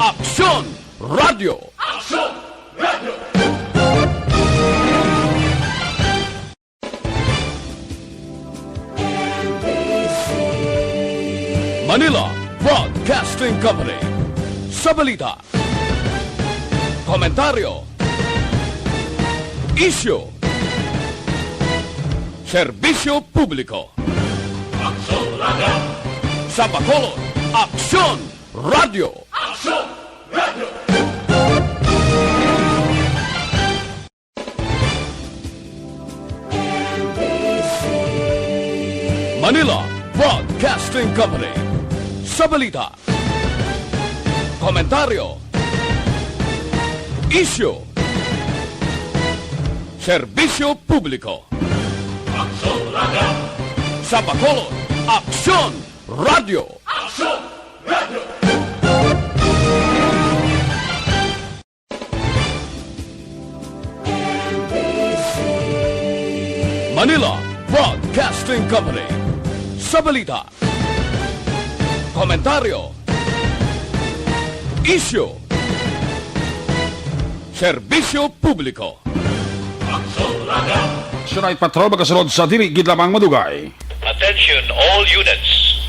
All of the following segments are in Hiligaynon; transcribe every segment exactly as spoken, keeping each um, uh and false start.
Aksyon Radio. Aksyon Radio. Manila Broadcasting Company. Sa balita, komentaryo, isyu, serbisyo publiko. Aksyon Radio. Sa Bacolod, Aksyon Radio. Aksyon Radio. Manila Broadcasting Company. Sa balita, komentaryo, isyu, serbisyo publiko. Aksyon Radio. Sa Bacolod, Aksyon Radio. Aksyon Radio. Manila Broadcasting Company. Sa balita, komentaryo, isyu, serbisyo publiko. Aksyon Radio. Aksyon Night Patrol, magasunod sa dili gid lamang madugay. Attention all units.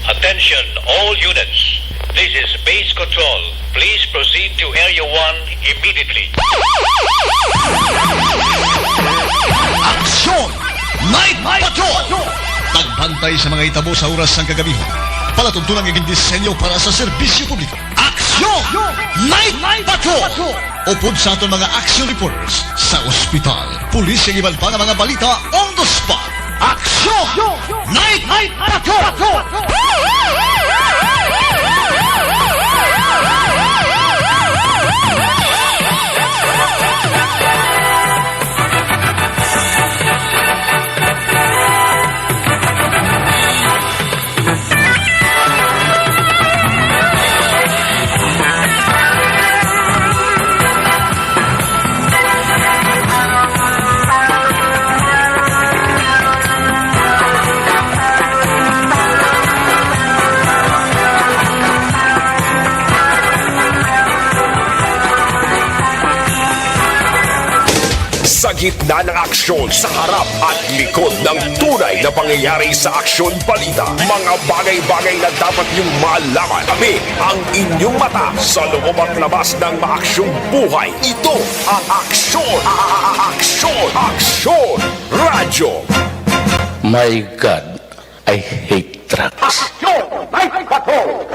Attention all units. This is Base Control. Please proceed to Area one immediately. Aksyon Night Patrol. Pagbantay sa mga hitabo sa oras sang kagabi. Palatuntunan nga gindisenyo para sa serbisyo publiko. Aksyon Night Patrol. Upod sa aton mga action reporters sa ospital, pulis, kag iban pa nga mga balita on the spot. Aksyon Night Patrol. Sa gitna ng aksyon, sa harap at likod ng tunay na pangyayari sa aksyon balita, mga bagay-bagay na dapat niyong malaman. Kami ang inyong mata sa loob at labas ng maaksyong buhay. Ito ang Aksyon, Aksyon, Aksyon Radyo. My God, I hate drugs. Aksyon Night Patrol!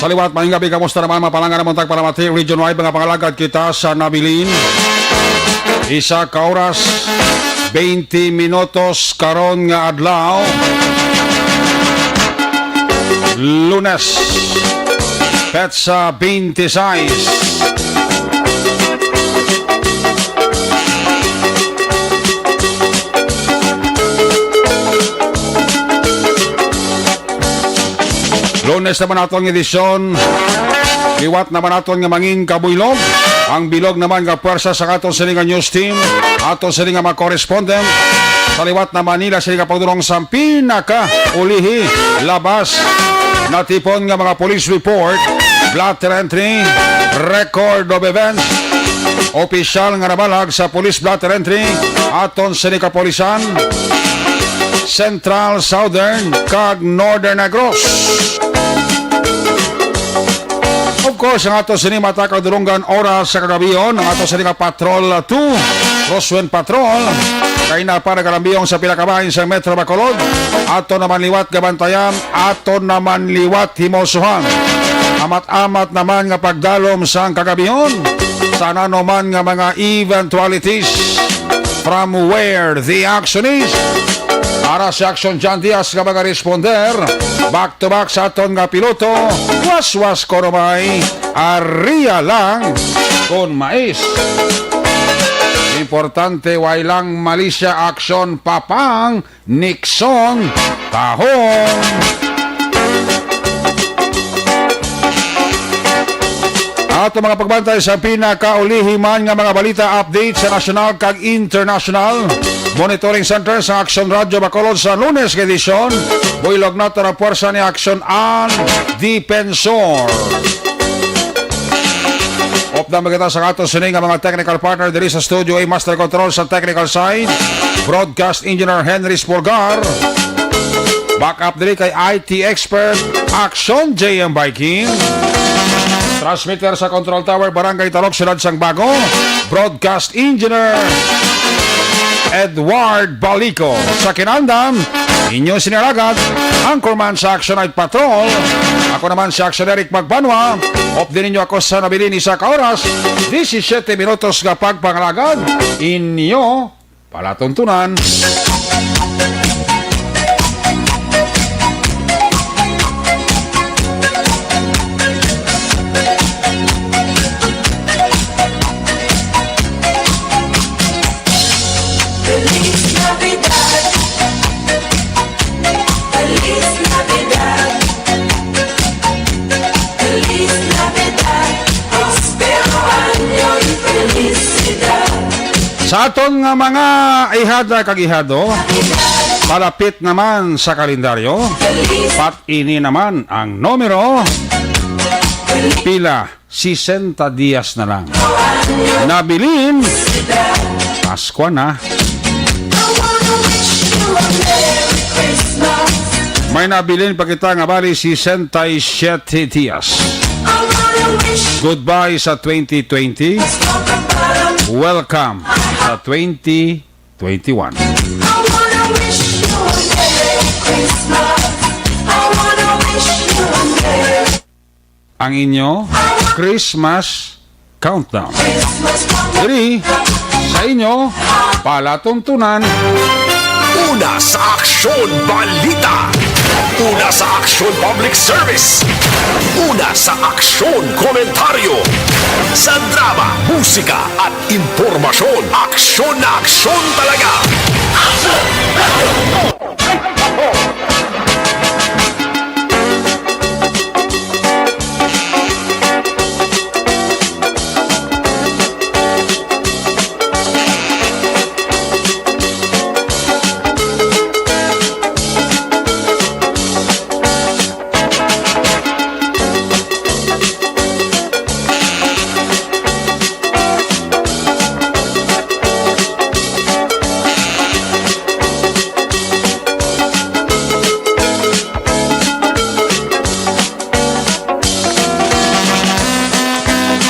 Sa liwat, maayong gabi, kamusta naman? Mapalangan namon tag palamati, Region wide, mga pangalagad kita sa Nabilin. Isa ka oras, twenty minutos karon nga adlaw. Lunes, petsa twenty-six. Lunes naman aton nga edisyon. Liwat naman aton nga mangin kabuylog. Ang bilog naman nga pwersa sa aton sini nga news team, aton sini nga mga correspondent. Sa liwat na Manila, sini nga pagdurong sa pinaka ulihi, labas, natipon nga mga police report, blotter entry, record of events, opisyal nga nabalag sa police blotter entry, aton sini kapulisan, Central, Southern, kag Northern Negros. Of course, ang ato sini mata kadurunggan oras sa kagabion, ang ato sini nga Patrol two, Crosswind Patrol, kay na para kalambiyong sa pila ka bahin sa Metro Bacolod. Ato naman liwat gabantayan, ato naman liwat himosuhan. Amat-amat naman nga pagdalom sang kagabion, sa nanuman nga mga eventualities. From where the action is. Para si Action John Diaz nga mga responder, back to back sa aton nga piloto, waswas ko rumay, aria lang kon mais. Importante, way lang mali siya, Action Papang Nixon Tahong. Ato mga pagbantay sa pinakaulihi man nga mga balita, update sa nasyonal kag internasyonal. Monitoring Center sa Action Radio Bacolod sa Lunes nga edisyon. Buylog nato ang puwersa ni Action An Defensor. Updan kita sa ato sini nga mga technical partner diri sa studio, A, Master Control sa technical side, Broadcast Engineer Henry Spolgar. Backup diri kay I T expert, Action J M Viking. Transmitter sa Control Tower, Barangay Talok, Siyudad sang Bago. Broadcast Engineer, Edward Balico. Sa kinandam, inyo sini alagad, anchorman sa Action Night Patrol. Ako naman si Action Eric Magbanwa. Updi ninyo ako sa nabilin isa ka oras, disisiete minutos nga pagpangalagad. Inyo palatuntunan. Feliz Navidad. Feliz Navidad. Feliz Navidad. Prospero año y felicidad. Sa aton nga mga ihada kag ihado, palapit naman sa kalendaryo, pat ini naman ang numero. Pila? Sesenta dias na lang. Nabilin, Paskwa na. May nabilin pa kita nga bali sesenta y siete dias. Goodbye sa twenty twenty. Welcome sa twenty twenty-one. Ang inyo Christmas countdown. Diri sa inyo palatuntunan. Una sa Aksyon Balita. Una sa Aksyon Public Service. Una sa Aksyon Komentaryo. Sa drama, musika, at impormasyon. Aksyon na aksyon talaga.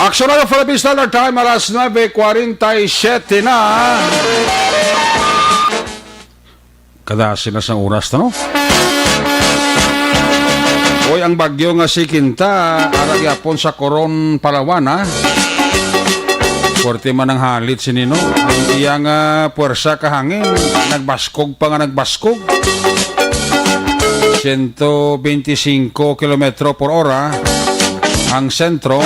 Aksyon na, Philippine Standard Time, alas nuebe kwarenta y siete na. Kada sila sang oras, no? Oy, ang bagyo nga si Quinta, ara gyapon sa Coron, Palawan, ha? Puwerte man ang halit sini, no? Ang iya nga puwersa ka hangin, nagbaskog pa nga nagbaskog. Siyento benti singko kilometro por ora ang sentro,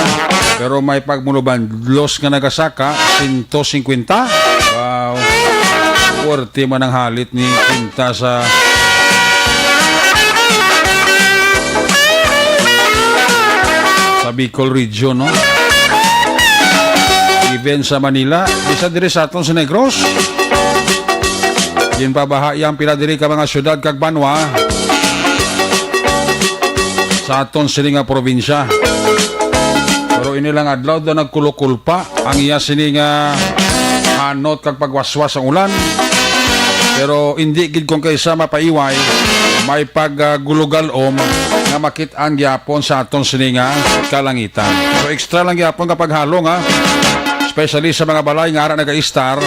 pero may pagmulubadlos nga nagasaka, siyento singkwenta. Wow. Puwerte man ang halit ni Quinta sa, sa Bicol region, no? Even sa Manila, bisan diri sa aton sa Negros, ginpabaha iya ang pila diri ka mga syudad kag banwa sa aton sini nga probinsya. Pero ini lang adlaw daw nagkulukulpa ang iya sini nga hanot kag pagwaswas ang ulan. Pero indi gid kon kaysa mapaiway, may pag, ah, gulugalom nga makit-an gyapon sa aton sini nga kalangitan. So, extra lang gyapon nga paghalong, ha, especially sa mga balay nga ara nagaistar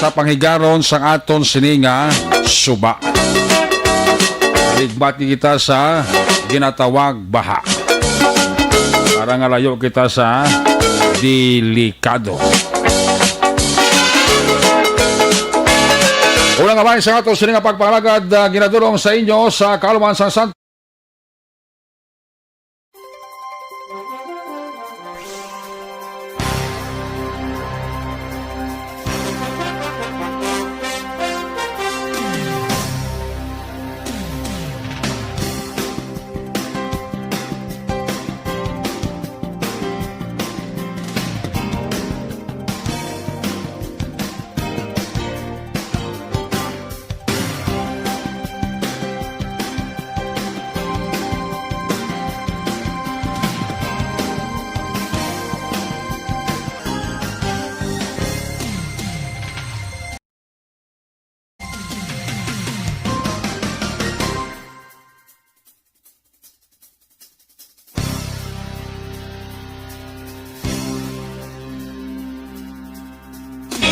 sa panghigaron sang aton sini nga suba. Ligbat kita sa ginatawag baha. Para nga layo kita sa delikado. Una nga bahin sa aton sini nga pagpangalagad, ah, ginadulong sa inyo sa Kaluman sang Santo.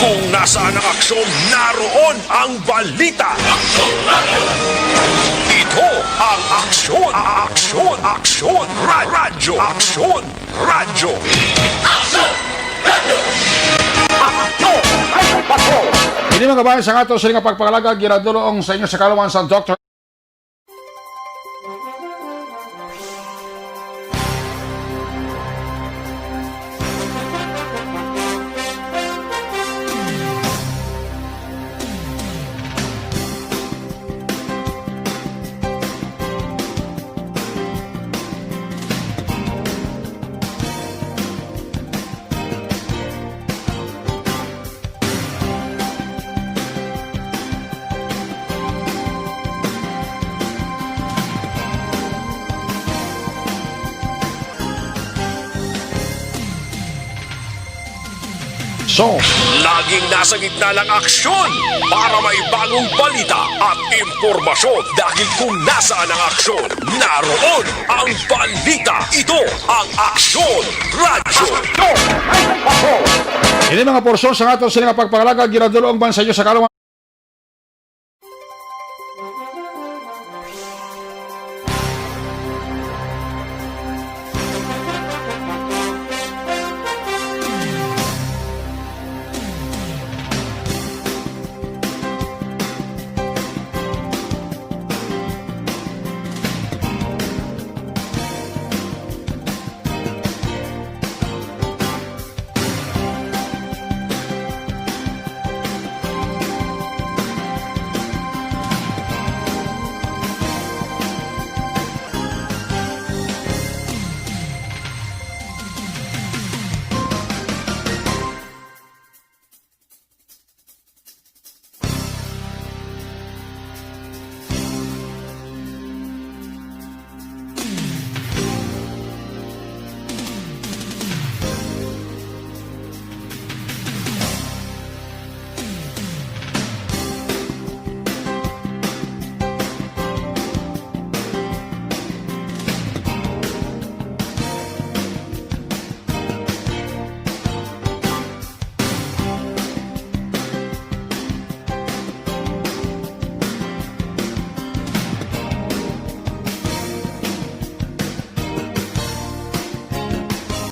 Kung nasaan ang aksyon, naroon ang balita. Ito ang Aksyon, Aksyon, Aksyon, Ra-, Radyo, Aksyon, Radyo. Ini mga kabayan sa ato sa nga pagpangalagad, ginadulong sa inyo sa kaluman sa Doctor So, laging nasa gitna ng aksyon para may bagong balita at impormasyon. Dahil kung nasaan ang aksyon, naroon ang balita. Ito ang Aksyon Radyo. Ini mga porsyon sa aton sini nga pagpangalagad, ginadulong man sa inyo sa kaluman.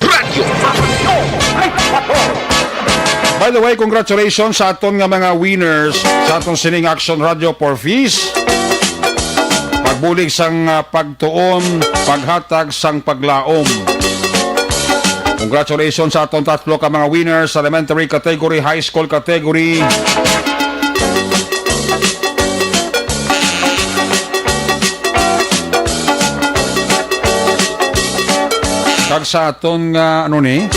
Radyo. By the way, congratulations sa aton nga mga winners sa aton sining Action Radio for Peace. Pagbulig sang, ah, pagtuon, paghatag sang paglaom. Congratulations sa aton tatlo ka mga winners sa elementary category, high school category. Kag sa aton nga, ano ni,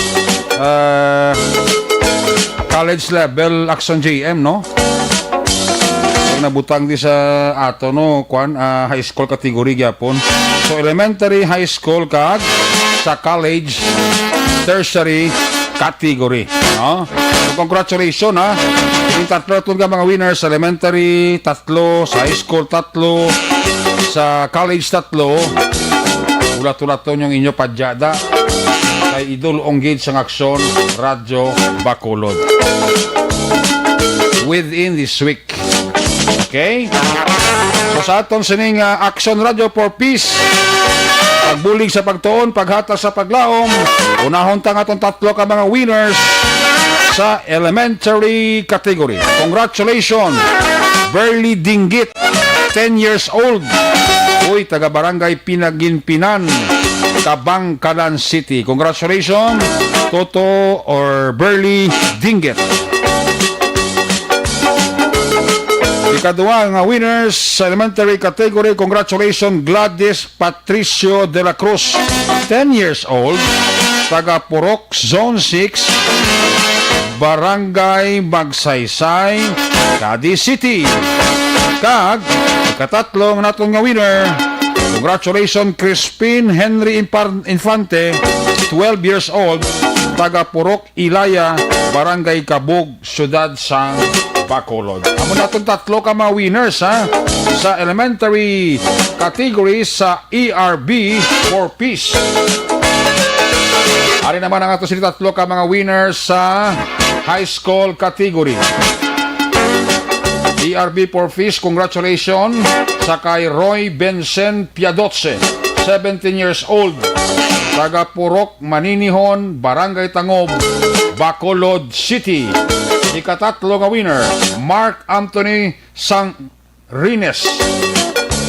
ah, college level Action G M, no? Ang nabutang di sa ato, no, kwan, ah, high school category gyapon. So, elementary, high school, kag sa college, tertiary category, no? So, congratulations, ha. Yung tatlo, tatlo nga mga winners, elementary, tatlo, sa high school, tatlo, sa college, tatlo. Ulat-ulaton yung inyo padyada kay Idol Onggid sang Aksyon, Radyo Bacolod. Within this week. Okay? So, sa aton sining, ah, Action Radio for Peace, pagbulig sa pagtuon, paghatag sa paglaom, unahon ta nga aton tatlo ka mga winners. sa elementary category. Congratulations, Burley Dinggit, ten years old. Uy, taga Barangay Pinaginpinan, Kabangkalan City. Congratulations, Toto or Burley Dinggit. Ikaduha nga winners sa elementary category, congratulations, Gladys Patricio de la Cruz, ten years old, taga Purok, Zone six, Barangay Magsaysay, Cadiz City. Kag ikatatlo nga naton nga winner, congratulations, Crispin Henry Impar-, Infante, twelve years old, taga Purok Ilaya, Barangay Kabug, Siyudad sang Bacolod. Amo na tong tatlo ka mga winners, ha, sa elementary category sa E R B for Peace. Ari naman ang ato sini tatlo ka mga winners sa high school category. E R B for Peace, congratulations sa kay Roy Benson Piadotse, seventeen years old, taga Purok Maninihon, Barangay Tangob, Bacolod City. Ikatatlo nga winner, Mark Anthony Sangrines.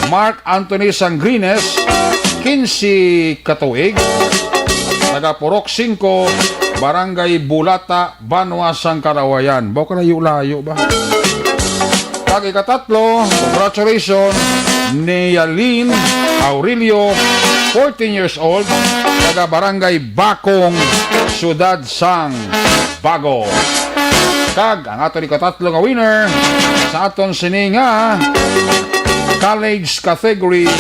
Mark Anthony Sangrines, quince ka tuig, taga Purok Cinco, Barangay Bulata, Banwa sang Karawayan. Baw kalayo-layo ba? Kag ikatatlo, congratulations ni Yalin Aurelio, fourteen years old, taga Barangay Bakong, Siyudad sang Bago. Kag ang aton ikatatlo nga winner sa aton sini nga college category.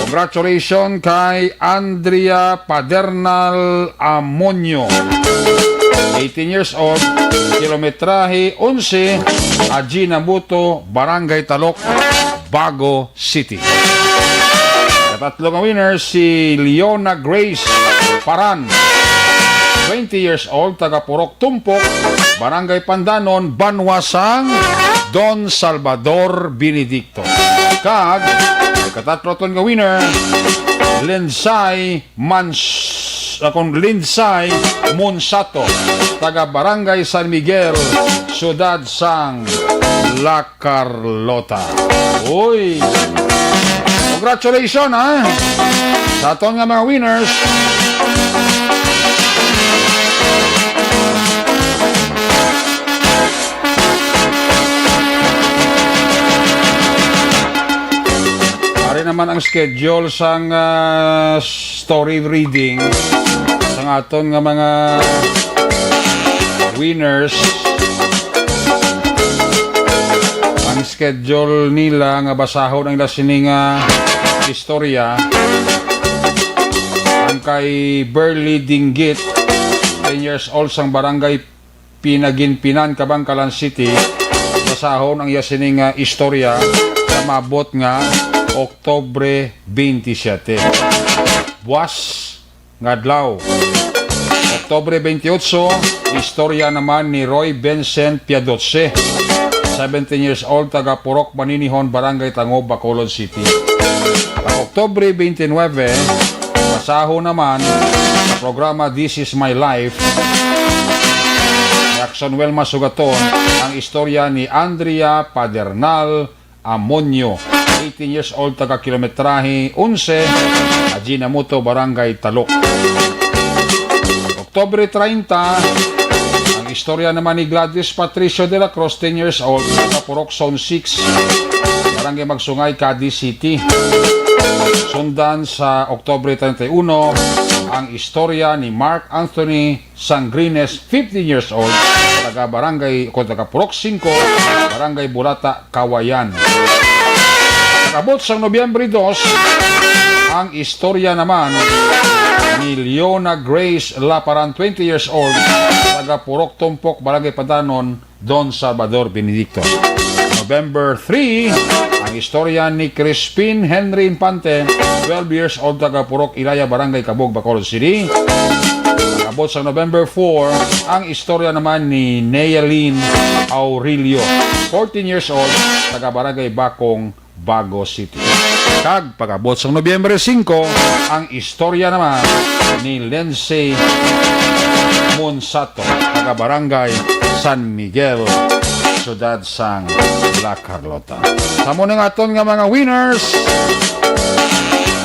Congratulations kay Andrea Padernal Amonyo, eighteen years old, kilometrahe onse, Ajinomoto, Barangay Talok, Bago City. Katatlo nga winner si Leona Grace Paran, twenty years old, taga Purok Tumpok, Barangay Pandanon, Banwa sang Don Salvador Benedicto. Kag ang katatlo ton nga winner, Lensay Mans-, akong Linsay Monsato, taga Barangay San Miguel, Siyudad sang La Carlota. Uy! Congratulations, ha? Sa aton nga mga winners. Ari naman ang schedule sang, ah, story reading sang aton nga mga winners. Ang schedule nila nga basahon ang ila sini nga istorya. Ang kay Burley Dinggit, ten years old, sang Barangay Pinaginpinan, Kabankalan City, basahon ang iya sini nga istorya sa maabot nga Oktubre twenty-seven. Buwas nga adlaw, Oktubre twenty-eight, istorya naman ni Roy Vincent Piadotse, seventeen years old, taga Purok Maninihon, Barangay Tangob, Bacolod City. Ang Oktubre twenty-nine, basahon naman sa programa This Is My Life ni Jackson Wilma Sugaton ang istorya ni Andrea Padernal Amonyo, eighteen years old, taga Kilometrahe onse, Ajinomoto, Barangay Talok. Oktubre treinta, ang istorya naman ni Gladys Patricio de la Cruz, ten years old, taga Purok Zone six, Barangay Magsungay, Cadiz City. Sundan sa Oktubre treinta y uno, ang istorya ni Mark Anthony Sangrines, fifteen years old, taga Barangay, o taga Purok Cinco, Barangay Bulata, Kawayan. Pag-abot sang Nobyembre dos, ang istorya naman ni Leona Grace Laparan, twenty years old, taga Purok Tumpok, Barangay Pandanon, Don Salvador Benedicto. November three, ang istorya ni Crispin Henry Infante, twelve years old, taga Purok Ilaya, Barangay Kabog, Bacolod City. Abot sa November four, ang istorya naman ni Nealine Aurelio, fourteen years old, taga Barangay Bakong, Bago City. Kag pag-abot sang Nobyembre singko, ang istorya naman ni Lindsay Monsato, taga Barangay San Miguel, siyudad sang La Carlota. Sa mo ning aton nga mga winners,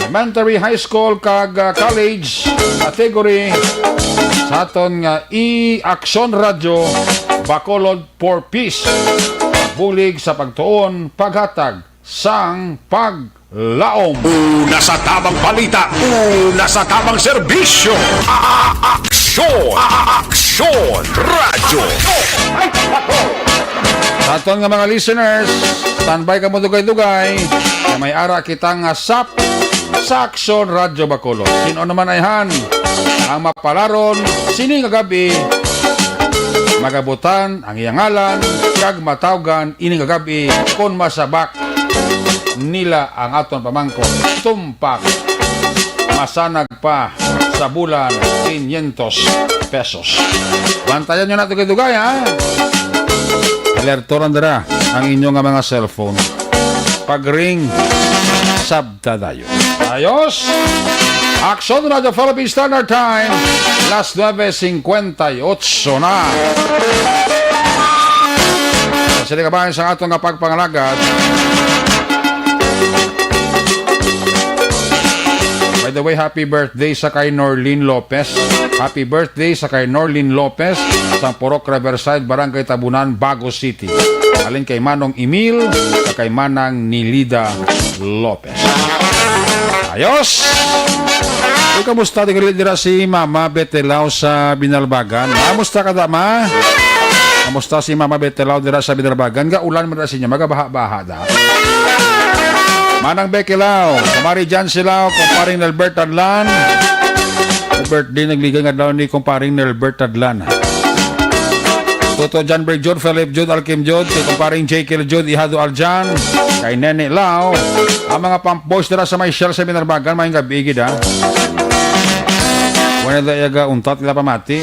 elementary, high school, kag, ah, college category sa aton nga i-Aksyon Radyo Bacolod for Peace. Bulig sa pagtuon, paghatag sang paglaom. Una sa tamang balita, una sa tamang serbisyo. A-, a-, aksyon, a-, a-, aksyon, radyo. Sa aton nga mga listeners, standby kamo dugay-dugay, nga may ara kita nga sap sa Aksyon Radyo Bacolod. Sino naman ayhan ang mapalaron sini nga gabi, magabutan ang iyang ngalan, kag matawgan ini nga gabi kon masabak nila ang aton pamangkot. Tumpak, masanag pa sa bulan, quinientos pesos. Bantayan nyo na, dugay-dugay, ha? Alerto lang dira ang inyo nga mga cellphone. Pag-ring, sabta dayon. Ayos! Aksyon Radyo Philippine Standard Time, las nuebe cincuenta y ocho na. Sa sini kabahin sa aton nga pagpangalagad, by the way, happy birthday sa kay Norlene Lopez. Happy birthday sa kay Norlene Lopez, sang Purok Riverside, Barangay Tabunan, Bago City. Halin kay Manong Emil, sa kay Manang Nilida Lopez. Ayos! Uy, kamusta? Di gali dira si Mama Betelao sa Binalbagan. Kamusta ka, da, ma? Kamusta si Mama Betelao dira sa Binalbagan? Ga ulan man dira sa inyo, magabaha-baha da. Manang Bekelao, Kumari Jan Silao, Kumparing Nelbert Adlan. Birthday, nagligay nga daw ni Kumparing Nelbert Adlan. Toto John Berg Jud, Philip Jud, Alkim Jud, kay Kumparing Jekyll Jud, Ihado Aljan, kay Nene Lao, ang mga pump boys dira sa may Shell sa Binalbagan, maayong gabi gid, ha. Wala na yaga untat ila pamati.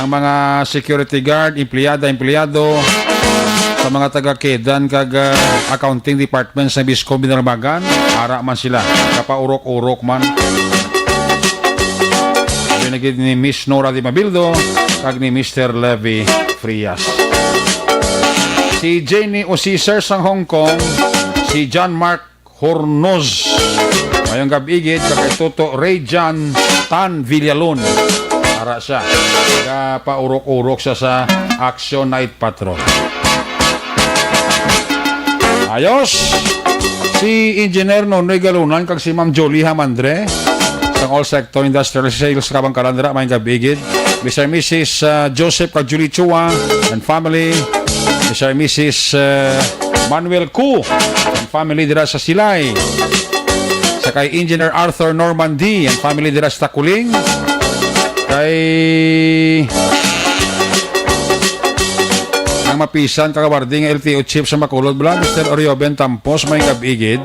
Ang mga security guard, empleyada, empleyado, sa mga taga-kedan kag, ah, accounting department sa Biscom Binalbagan, ara man sila, kapaurok-urok man. Sabi na gid ni Miss Nora Di Mabildo kag ni Mister Levy Frias. Si Jenny Osiser sang Hong Kong, si John Mark Hornoz. Maayong gabi gid kag kay Toto Ray John Tan Villalon. Ara siya. Kapaurok-urok siya sa Action Night Patrol. Ayos! Si Engineer Nonoy Galunan kag si Ma'am Jolie Hamandre sang All Sector Industrial Sales Kabangkalan dira, maayong gabi gid. Mister and Missus, uh, Joseph kag Julie Chua and family. Mister and Missus, uh, Manuel Ku and family dira sa Silay. Sa kay Engineer Arthur Normandy and family dira sa Taculing. Kay ang mapisan kagawarding L T O chief sa Bacolod, bala, Mister Orioben Tampos, maayong gabi gid.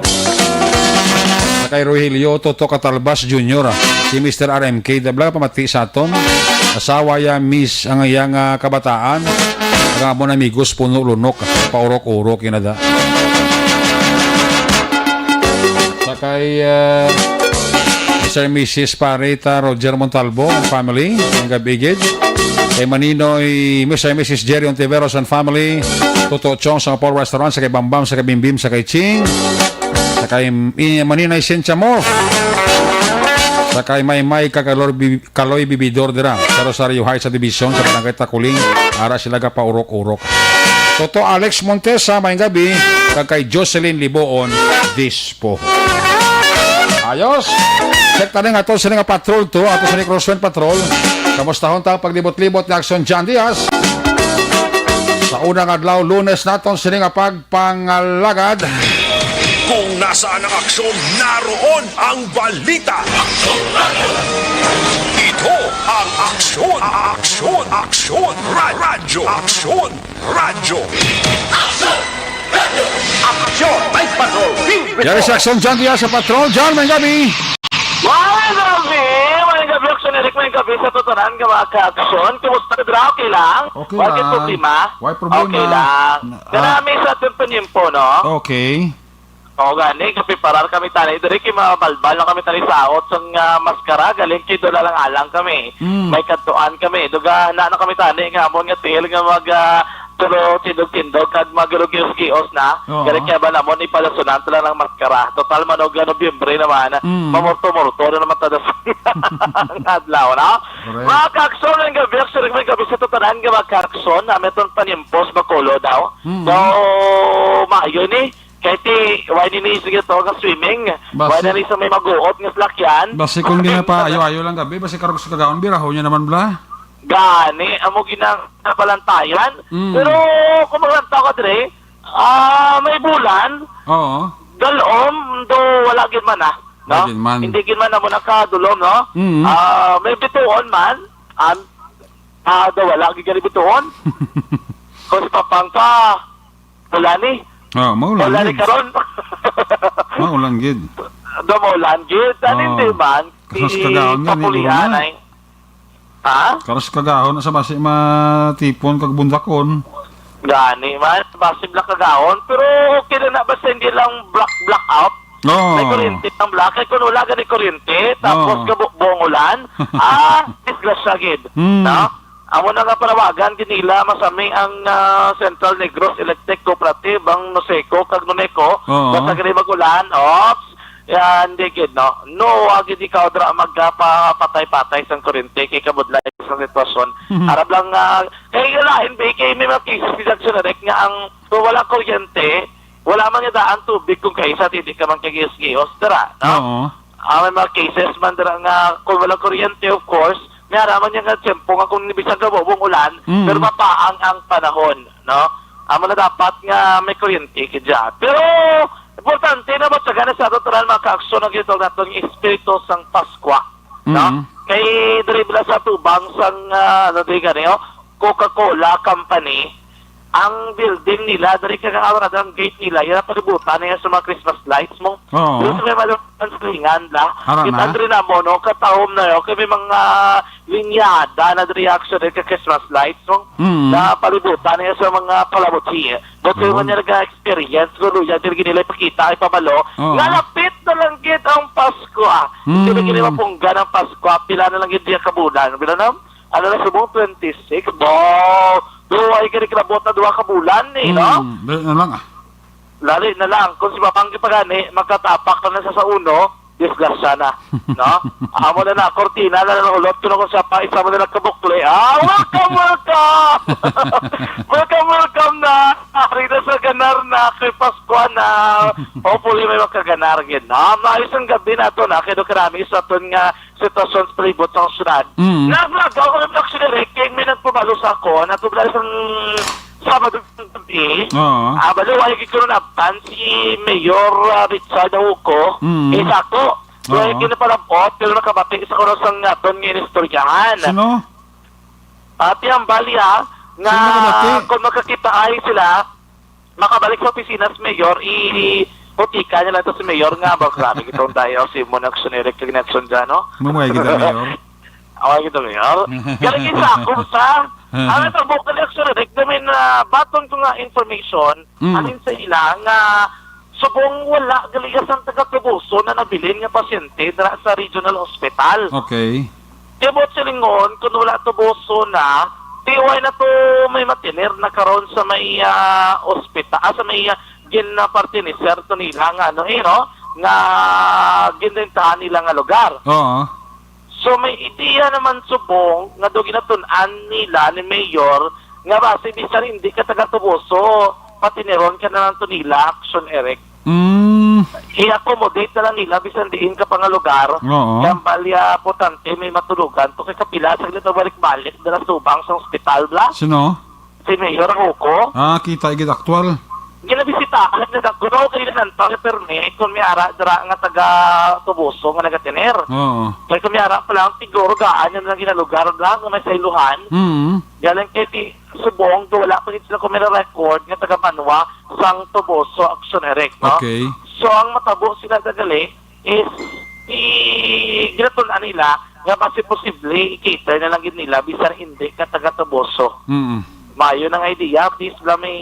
Sa kay Rogelio Toto Catalbas Junior, ah, si Mister R M K, da, bala, pamati sa aton. Asawa ya, miss, ang iyang, ah, kabataan. Ang amon amigos, puno lunok, paurok-urok, yun na da. Sa kay, ah, Mister and Missus Parita Roger Montalbo and family, maayong gabi gid. Kay Maninoy, Mister and Missus Jerry Ontiveros and family, Toto Chong sa Paul Restaurant, sa kay Bambam, sa kay Bimbim, sa kay Ching, sa kay, eh, Maninoy Cynthia Moore, sa kay Maymay kag Kalor Bi-, Kaloy Bibidor dira sa Rosario Heights sa Division sa Barangay Taculing, ara sila gapaurok-urok. Toto Alex Montesa, maayong gabi, kag kay Jocelyn Liboon Dispo. Ayos. Check tayo nga ato sini nga patrol to, ato sini crosswind patrol. Kamustahon ta ang paglibot-libot ni Action John Diaz. Sa unang adlaw, Lunes naton sini nga pag pangalagad. Kung nasaan ang aksyon, naroon ang balita. Ito ang Aksyon, Aksyon, Aksyon, Ra-, Radyo, Aksyon, Radyo. Aksyon! Radyo! Aksyon! May patrol! Yari si Aksyon John Diaz sa patrol. John, maayong gabi. Maayong gabi! Maayong gabi, Aksyon Eric. Maayong gabi sa tutanan nga mga ka-aksyon. Kumusta ka dira? Okay lang? Okay lang. Wala kay problema? Wala problema. Okay lang. Na, ah, dira mi sa aton panimpo, no? Okay. Oo, gani, kapiparar kami tani. Diri kay mabalbal na kami tani sa aot sang, ah, maskara, galing kay dula lang alang kami. Mm. May kadtuan kami. Duga na, na kami tani nga amon nga tiil nga mag, ah, pero tindog-tindog kag maglugios-gios na. Oo. Galing kay ba namon ipalasunan ta lang ng maskara. Total man og Nobyembre naman. Mm. Mamurto-murto na naman ta sa adlaw, no? Correct. Mga kakson, ang gabi, actually, may gabi sa tutanan nga mga kakson, na may itong panimpos, Bacolod daw. Mm. So, maayo ni, Kay ti, why ni ni sige to nga swimming? Basi, why na ni sa may maguot nga salakyan? Basi kung di na pa ayo-ayo lang gabi, basi karog sa kagaon, biraho niya naman bla. Gani, amo ginang napalantayan. Mm. Pero kung maglantaw ka dire, ah, may bulan, Oo. Dalom, do wala gid man, ah, no? Wala gid man. Hindi gid man amo nakadulom, no? Mm. Ah, may bituon man, an, ah, do wala gid gani bituon. Kung sa Pampanga, Maulan ni. Oh, maulan Maulan ni gid. Karon. Maulan gid. Do maulan gid. Ani Oh. Hindi man. Kasos kagahon nga ni, Papulian Lorna. Ay. Ha? Karos kagahon sa basi matipon kag bundakon. Gani man, basi bla kagahon. Pero okay na na, basta hindi lang black, blackout. Oo. May kuryente ang black. Kay kung wala gani kuryente, tapos Oo. Kabugbong ulan, ah, disgrasya gid. Hmm. No? Amo na nga panawagan gid nila masami ang, ah, Central Negros Electric Cooperative, ang NOCECO kag NONECO, Oo. Basta gani mag-ulan, ops, yan, di gid, no? No, wa gid ikaw dira magpapatay-patay sang kuryente kay kabudlay sa sitwasyon. Mhm. Arab lang, ah, kay lain, ba, kay may mga cases si Jackson Eric nga ang kung wala kuryente, wala man nga daan tubig kung kaisa, hindi ka man kag gios-gios dira, no? Oo. Ah, may mga cases man dira nga kung walang kuryente, of course, may ara man niya nga tiyempo nga kung bisan ka bubong ulan, Mm. pero mapaang ang panahon, no? Amo na dapat nga may kuryente ka dyan. Pero, importante na matyaga na sa ato tanan, mga kaaksyon, ang gitawag naton nga espiritu sang Paskwa, no? Mm. Kay diri bala sa tubang sang, ah, ano, diri gani, oh, Coca-Cola Company, ang building nila, diri ka nga, ang gate nila, yan ang palibutan na yan sa mga Christmas lights mo. Oo. Doon sa may Malupan sa Lingan, la. Ara na. Kita diri na mo, no? Katahom na yun. Kay may mga linyada na diri action diri ka Christmas lights, no? Mm. Na palibutan na yan sa mga palabutsi. Doon kayo Oo. man yung nag-experience, kung luya, diri nila ipakita, ipabalo. Oo. Nga lapit na lang gid ang Pasko, ah. Mm. Hindi na gini mapunggan ang Pasko, ah. Pila na lang gid diya kabulan. Pila na? Ano na, subong twenty-six? Bo! Duwa ay kini kilabot na duha ka bulan, eh, no? Hmm, dali na lang, ah. Lali na lang. Kung si Papang pa gani, magkatapak na sa, sa uno, disgrasya na, no? Amo na na, kortina na lang ulot ko na kung siya pa, isa mo na lang kabukli. Ah, welcome, welcome! Welcome, welcome na! Ari na sa ganar na, kay Paskwa na. Hopefully, may makaganar gid, no? Maayos ang gabi nato na, kay do karami sa aton nga sitwasyon sa palibot sa syudad. Mm. Naglagaw ko ng action direct kay may nagpabalo sa ako na tubla sa Sabado ng gabi. Oo. Ah, balo, ay gid ko na abtan si Mayor, ah, Richard Ahuco. Mm. Isa ko. So, Oo. Ay ginapalabot, pero nakabati sa kuno sang aton nga inistoryahan. Sino? Ati ang balya nga Sino nakabati? Kung magkakita ay sila, makabalik sa opisina si Mayor, i-, utika niya lang to si Mayor nga, ba, grabe, itong dayaw, si Mon Action Eric, Action dyan, no? Mamay kita, Mayor. Away kita, Mayor. Galing isa ako sa, ang ito, vocal Action Eric, I mean, ah, baton ko nga information, Mm. alin sa ila nga, subong wala, gali sang taga Toboso na nabilin nga pasyente dira sa regional hospital. Okay. Tibot silingon, kung wala Toboso na, tiway na to may matiner na karon sa may, ah, ospital, ah, sa may, ah, gin, ah, parte ni Sir Tonila nga ano, eh, no? Nga ginrentahan nila nga lugar. Oo. So, may ideya naman subong nga do ginatun-an nila ni Mayor nga basi bisan hindi ka taga Toboso, patiniron ka na lang to nila, Action Eric. Mm. I-accommodate na lang nila bisan diin ka pa nga lugar. Oo. Kaya ang balya, potante, may matulugan to kay kapila sa ginatubalik-balik na subang sa ospital, bla. Sino? Si Mayor Ahuco. Ah, kita igid aktual. Ginabisitahan na ako, no, kay nanantaw ni permi, kung may ara dira nga taga Toboso nga nagatiner. Oo. Kay kung may ara pa lang, siguro gaan niya na lang ginalugar lang nga may sailuhan. Mm. Galing kay ti-, subong, do wala pa gid sila kung may record nga taga Banwa sang Toboso Action Eric, no? Okay. So, ang matabo sila dagali is, i-, ginatun-an nila nga basi posible i-cater na lang gid nila bisan hindi ka taga Toboso. Mm. Mayo na nga idea, please lang may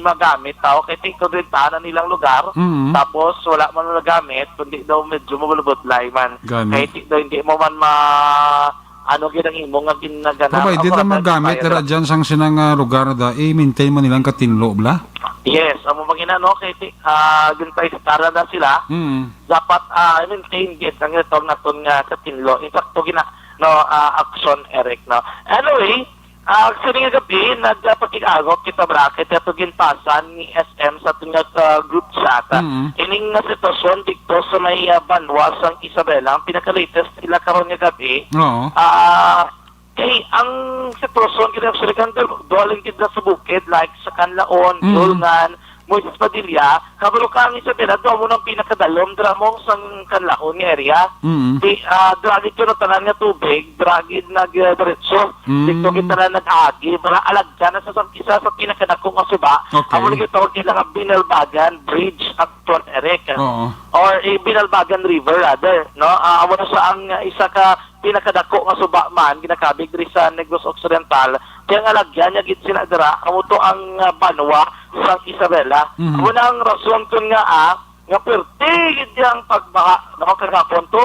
magamit tao kay ti kung rentahan na nilang lugar, Mm. tapos wala man nagamit, kundi daw medyo mabulabudlay man. Gani. Kay ti daw hindi mo man ma-, ano gid ang imo nga ginagana. Provided Ako na lang magamit expire dira na. Dyan sang sinang, ah, lugar na da, i-maintain man nilang katinlo, bla? Yes, amo bang ina, no? Kay ti, ah, gintay-, tara na sila. Mm. Dapat, ah, i-maintain gid ang return naton nga katinlo. Insakto gina, no, ah, action, Eric, no? Anyway, Ah, sini nga gabi, nagpakig-agop kita, bracket, ato ginpasan ni S M sa aton nga, ah, group chat. Mm. Ining nga sitwasyon dito sa may, ah, banwa sang Isabela, ang pinaka-latest nila karon nga gabi. Oo. Ah, kay ang sitwasyon kini actually kan dol-, doling gid na sa bukid, like sa Canlaon, Mm. Yulngan, Moises Padilla, kabalo ka ang Isabela, daw mo nang pinakadalom, dira mo sang Canlaon nga area. Mm. Di, ah, dira gid kuno tanan nga tubig, dira gid nag, ah, diretso. Mm. Dito gid tanan nag-agi, para alagyan na sa, sa isa sa pinakadako nga suba. Okay. Amo lagi tawag nila nga Binalbagan Bridge, actual, Eric. Oo. Or, eh, Binalbagan River, rather, no? Ah, amo na sa ang, ah, isa ka pinakadako nga suba man ginakabig diri sa Negros Occidental, kaya nga lagyan niya gid sila dira, amo to ang, ah, banwa sang Isabela. Mhm. Amo na ang rason kun nga, ah, nga perti gid ang pagbaha, no, kagapon to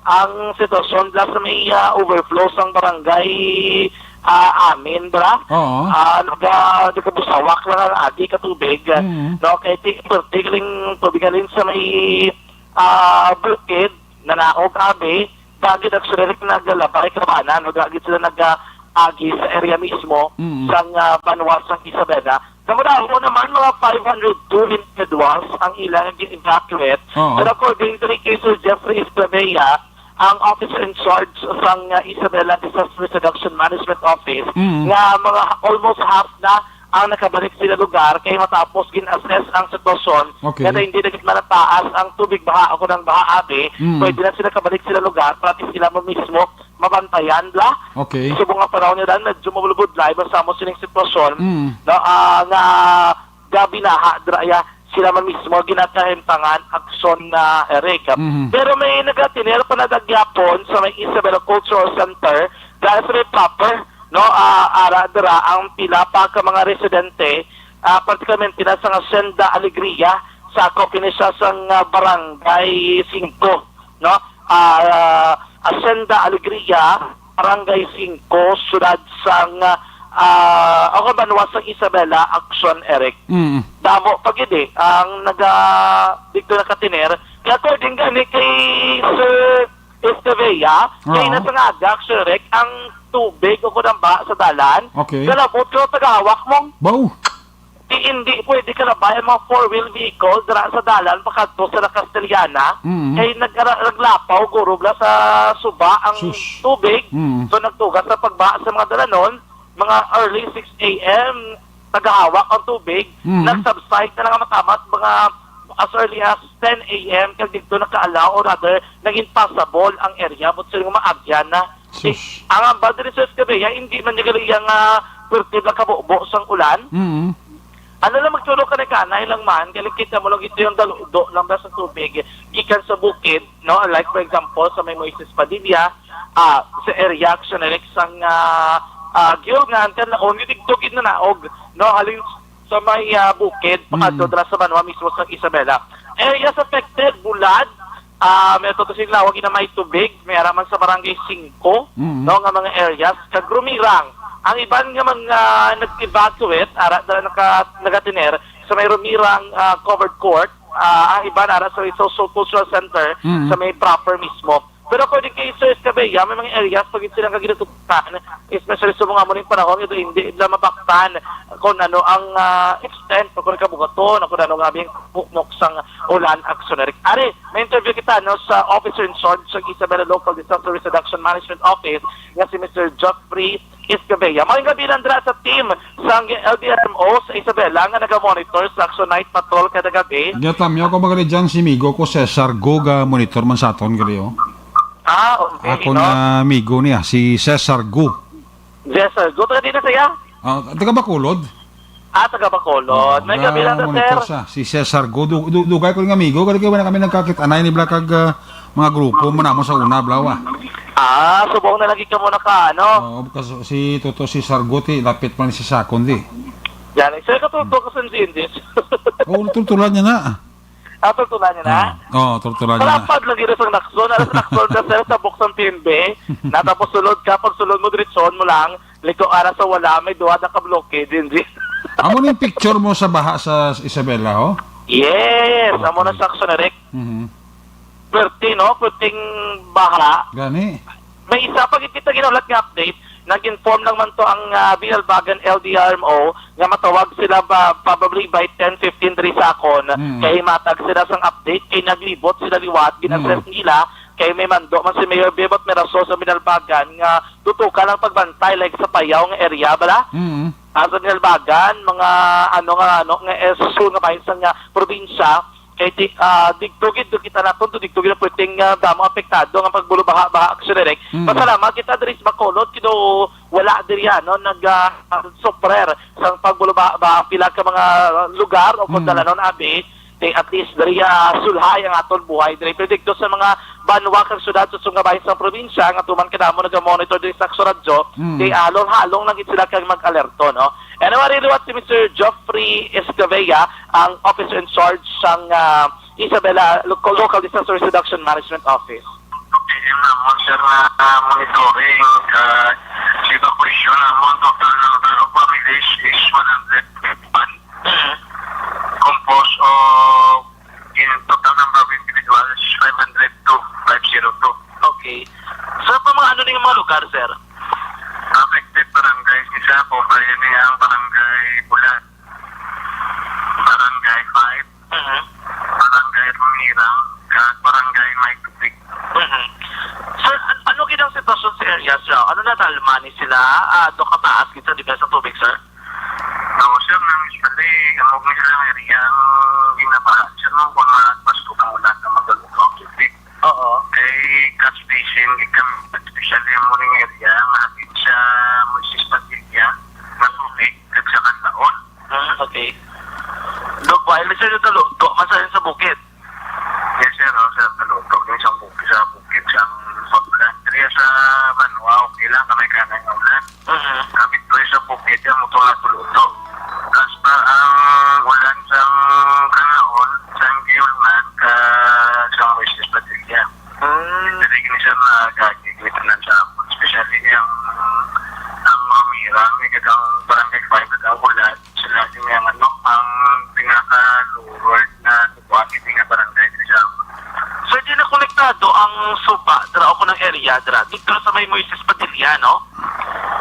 ang sitwasyon dira sa may, ah, overflow sang barangay, ah, amin, dira. Oo. Ah, naga-, nagabusawak lang ang agi ka tubig, Mhm. no, kay ti-, perti galing tubig halin sa may, ah, bukid, nanaog abi, dagit actually naglalabay kabanan, no, dagit sila nag-agi sa area mismo Mm. sang, ah, banwa sang Isabela. Sa Muraho naman, mga five hundred two individuals ang ilang gin-evacuate. Oo. Pero according to ni Kay Sir Jeffrey Estrabella, ang officer in charge sang, ah, Isabela Disaster Risk Reduction Management Office, Mm. nga mga almost half na ang nakabalik sila lugar kay matapos gin-assess ang sitwasyon Okay. nga hindi na gid malataas ang tubig baha o kunang baha abi, Mm. pwede na sila kabalik sila lugar para ti sila mo mismo mabantayan la. Okay. Subong nga panahon niya dan, medyo mabulbudlay man sa amo sining sitwasyon, Mm. no, ah, nga gabi na ha, dra-, ya, sila man mismo ginakahimtangan aksyon na, Eric. Mhm. Pero may nagatiner pa na dagyapon sa may Isabela Cultural Center, dahil sa may proper, no, ah, ara dira ang pila pa ka mga residente, ah, particularmente na sa Hacienda Alegria, sa Copinisya sang, ah, Barangay Cinco, no? Ah, Hacienda Alegria, Barangay Cinco, siyudad sang, ah, o banwa sang Isabela, Action, Eric. Mm. Damo pa gid, eh, ang naga, dito nakatiner. Kaya according gani kay Sir Estevea, kay Oo. nasa nga aga, Action, Eric, ang tubig o kunang baha sa dalan, Okay. kalabot ko tagahawak mong Baw. Di, hindi pwede kalabay ang mga four-wheel vehicle dira sa dalan pakadto sa La Castellana. Mm. Kay nag-, naglapaw guro bla sa suba ang Sus. tubig. Mm. So, nagtugas sa pagbaha sa mga dalanon, mga early six a m, tagahawak ang tubig. Mm. Nag-subside na lang ang matamat, mga as early as ten a m, kag dito nakaalaw, or rather, naging passable ang area, but sa mga agyan na. Sus. Eh, ang ambal diri sa Escabia, hindi man niya gali iya nga perti lang kabubo sang ulan. Mm. Ano lang, magturo ka na kanay lang man, kaya kita mo lang ito yung daludo lang ba sa tubig, gikan sa bukid, no? Like, for example, sa may Moises Padilla, ah, sa area, action, sang, ah, ah, Giolngan, kan laon, yung digdugid na naog, no? Halin sa may, ah, bukid, Mm. pakadto dira sa banwa mismo sa Isabela. Areas affected, Bulad, ah, may tutusin lawag na may tubig, may araman sa Barangay Cinco, Mm. no, nga mga areas, kag Rumirang. Ang iban nga mga nag-evacuate, ara na naka-, nagatiner sa may Rumirang, ah, covered court, ah, ang iban ara sa Social Cultural Center, Mm. sa may proper mismo. Pero according kay Sir Escabella, may mga areas pa gid sila nga ginatutukan, especially sa mga muning panahon, nga hindi na mabaktan kung ano ang, ah, extent o kung kabugaton o kung ano nga ang puknok sang ulan, action, Eric. Ari, may interview kita, no, sa officer in charge sa Isabela Local Disaster Risk Reduction Management Office, nga si Mister Geoffrey Escabella. Maayong gabi lang dira sa team sang L D R M O sa Isabela nga naga-monitor sa Action Night Patrol kada gabi. Nya, tamyaw ko ba gali dyan si migo ko Cesar Go, ga-monitor man sa aton gali, oh. Ah, okay, Ako no? na migo niya, si Cesar Go. Cesar Go, taga di na siya? Ah, taga Bacolod. Ah, taga Bacolod. Oh, May gabi lang na, monitor sir. Sa, si Cesar Go. Du-, du-, dugay ko nga migo, kaya wala kami nagkakit-anay ni bla kag, ah, mga grupo man namo sa una, bla, wa. Ah, subong na lagi ka mo naka, ano? Oo, kasi si Toto, si Sarguti, lapit man si Sakon, di. Yan, isa ka tuto ka sa Jinjis. Oo, tultulan niya na. Ah, tultulan niya na? Ah, oo, tultulan niya na. Kalapad lagi na sa Lacson. Alas Lacson na, sir, sa buksan P N B. Natapos sulod ka, pag sulod mo, diretsyon mo lang. Liko ara sa wala, may duha na ka bloke, Jinjis. Amo ning picture mo sa baha sa Isabela, ho? Yes, amo na Okay. sa Lacson, Eric. Mhm. Perti, no? Perting baha. Gani. May isa pa gid kita ginahulat nga update. Nag-inform lang man to ang, ah, Binalbagan L D R M O nga matawag sila ba, probably by ten fifteen diri sa akon. Mm. Kay matag sila sang update, kay naglibot sila liwat, gin-assess Mm. nila, kay may mando man si Mayor Bebot Miraso sa Binalbagan nga tutukan ang pagbantay, like sa Payaw nga area, bala? Mm. Ah, sa Binalbagan, mga ano nga, ano, nga, eh, sa sul nga bahin sang, ah, probinsya, kay di, ah, digto gid, kita naton to, digto gid ang pwedeng, ah, damo apektado nga pagbulo-baha-baha, Action Direct. Mm. Pasalamat kita diri sa Bacolod, kino wala diri, ano, nag, ah, suffer sang pagbulo-baha-baha ang pila ka mga lugar o kung Mm. dalanon, abi, kay at least diri, ah, sulhay ang aton buhay diri. Pero digto sa mga banwa kag syudad sa sunggabahin sang probinsya nga tuman kadamo naga-monitor diri sa Action Radyo, Mm. kay halong-halong lang gid sila kag mag-alerto, no? Anyway, liwat si Mister Geoffrey Escavella, ang officer in charge sang, ah, Isabela Local, Local Disaster Risk Reduction Management Office. Okay, yun na mo, sir, na, ah, monitoring, ah, sa evacuation, ang total number of families is one hundred fifty-one. Mhm. Composed of, in total number of individuals, five hundred two, five zero two. Okay. Sir, pa mga ano ning mga lugar, sir? Affected barangays ni sa po, kaya niya ang barangay Bulan, Barangay five, Mhm. Barangay Rumirang, kag Barangay May Tubig. Mhm. Sir, an-, ano gid ang sitwasyon sa area, sir? Ano na talman ni sila? Ah, do kataas gid sa depensa tubig, sir? Oo, sir, nang usually, amo gid sila nga area ang ginabaha. Sir, mao kung nagpasko ka mo lang na magdalo ang tubig. Oo. Kay catch basin, gid kami, especially ang morning area, nga hapit sa Moises Padilla, nga tubig, kag sa Canlaon. Hmm, okay. Dok, wala sila kaluto man sa, sa bukid. Yes, sir. Oh, sir, kaluto. Yung isang bukid, sa bukid, sa pagbulan. Kaya sa Banwa, okay lang, kami kanay nga ulan. Mhm. Kapit ko sa bukid, yung motor na kaluto. Hasta ang ulan sa Canlaon, sa Giulman, ka sa Moises Padilla. Hmm. Hindi rin siya magagigit lang sa, especially yung, ang mga Mira, may katang barangay five at ang ulan. Sila yung mga ano, ang pinaka-lower na kukuha ni nga barangay diri sa amon. So, di na konektado ang suba dira o kung ang area dira dito sa may Moises Padilla, no?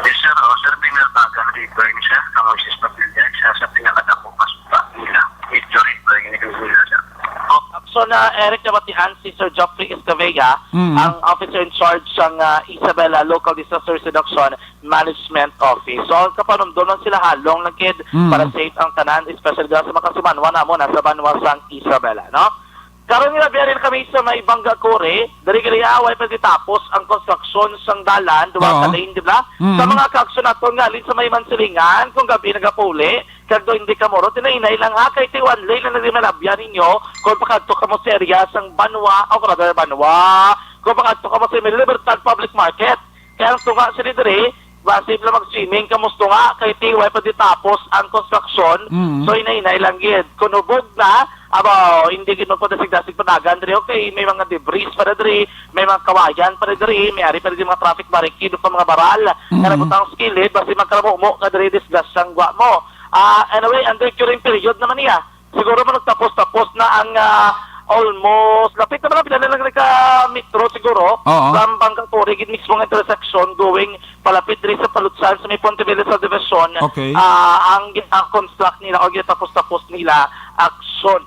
Yes, sir. Oh, sir, Binalbagan River ni siya, sa Moises Padilla, siya sa pinakadako nga suba nila. Medyo river, yung nila, sir. Oh, so na, Eric, nabatian si Sir Geoffrey Escavella, Mm. ang officer in charge sang, ah, Isabela Local Disaster Reduction Management Office. So, kapanumdom lang sila, halong lang gid Mm. para safe ang tanan, especially dira sa mga kasimanwa namon, ah, sa banwa sang Isabela, no? Karon nga biyahe na kami sa may Bangkakuri, diri gid away pa gitapos ang konstruksyon sang dalan, duha ka Oo. lane, di ba? Mm. Sa mga kaaksyon naton nga alin sa may Mansilingan, kung gabi nagapuli, kag do hindi ka murot, hinay-hinay lang ha, kay ti one lane lang nagdi malabyan ninyo, kung pakadto ka mo sa area sang Banwa, o rather Banwa, kung pakadto ka mo sa may Libertad Public Market, kay ang tunga sila diri, basi lang mag-swimming ka mo sa tunga, kay ti way pa di tapos ang construction. Mm. So, hinay-hinay lang gid. Kung hubog na, aba, hindi gid magpadasig-dasig panagan diri, okay, may mga debris pa na diri, may mga kawayan pa na diri, may ari pa na diri mga traffic barricade o pa mga baral, Mm. nga nabutang sa kilid, basi magkalamumo ka diri, disgrasyang gwa mo. Ah, anyway, under curing period naman niya. Siguro man nagtapos-tapos na ang, ah, almost, lapit naman, pila na lang ka metro siguro, Oo. from Bangkakuri, gid mismo nga intersection, going palapit diri sa Palutsan, sa may Ponte Villa Subdivision. Okay. Ah, ang gina-construct nila o ginatapos-tapos nila, aksyon.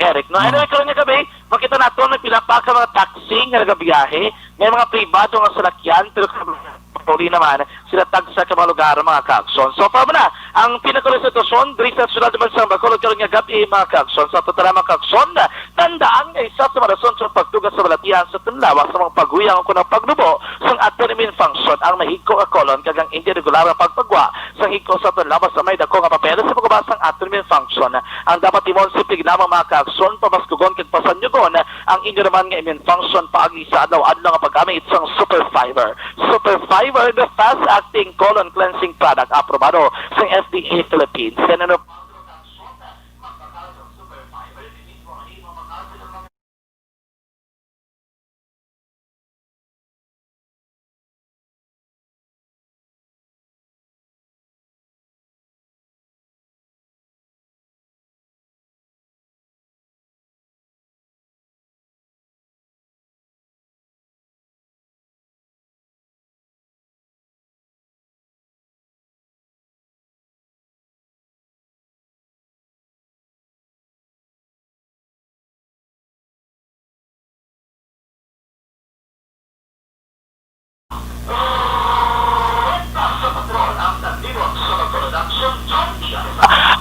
Eric, no? Oo. Anyway, karon nga gabi, makita nato, may pila pa ka mga taxi nga nagabiyahe, may mga pribado nga salakyan, pero Pauli naman sila tagsa ka mga lugar, mga kaaksyon. So, para na ang pinakahulong sitwasyon diri sa siyudad naman sa Bacolod karon nga gabi, mga kaaksyon. Sa total, mga kaaksyon, tandaan nga isa sa mga rason sa pagtuga sa balatian sa aton lawas sa mga paghuyang o kuno pagnubo sang aton immune function ang mahigko nga colon kag ang hindi regular nga pagpagwa sa higko sa aton lawas sa may dako nga papel sa pagubas sang aton immune function. Ang dapat timon, simple lamang, mga kaaksyon, pamaskugon kag pasanyugon ang inyo naman nga immune function paagi sa adlaw-adlaw nga paggamit sang Super Fiber. Super Fiber, the fast-acting colon cleansing product, aprobado sang F D A Philippines. Yan ano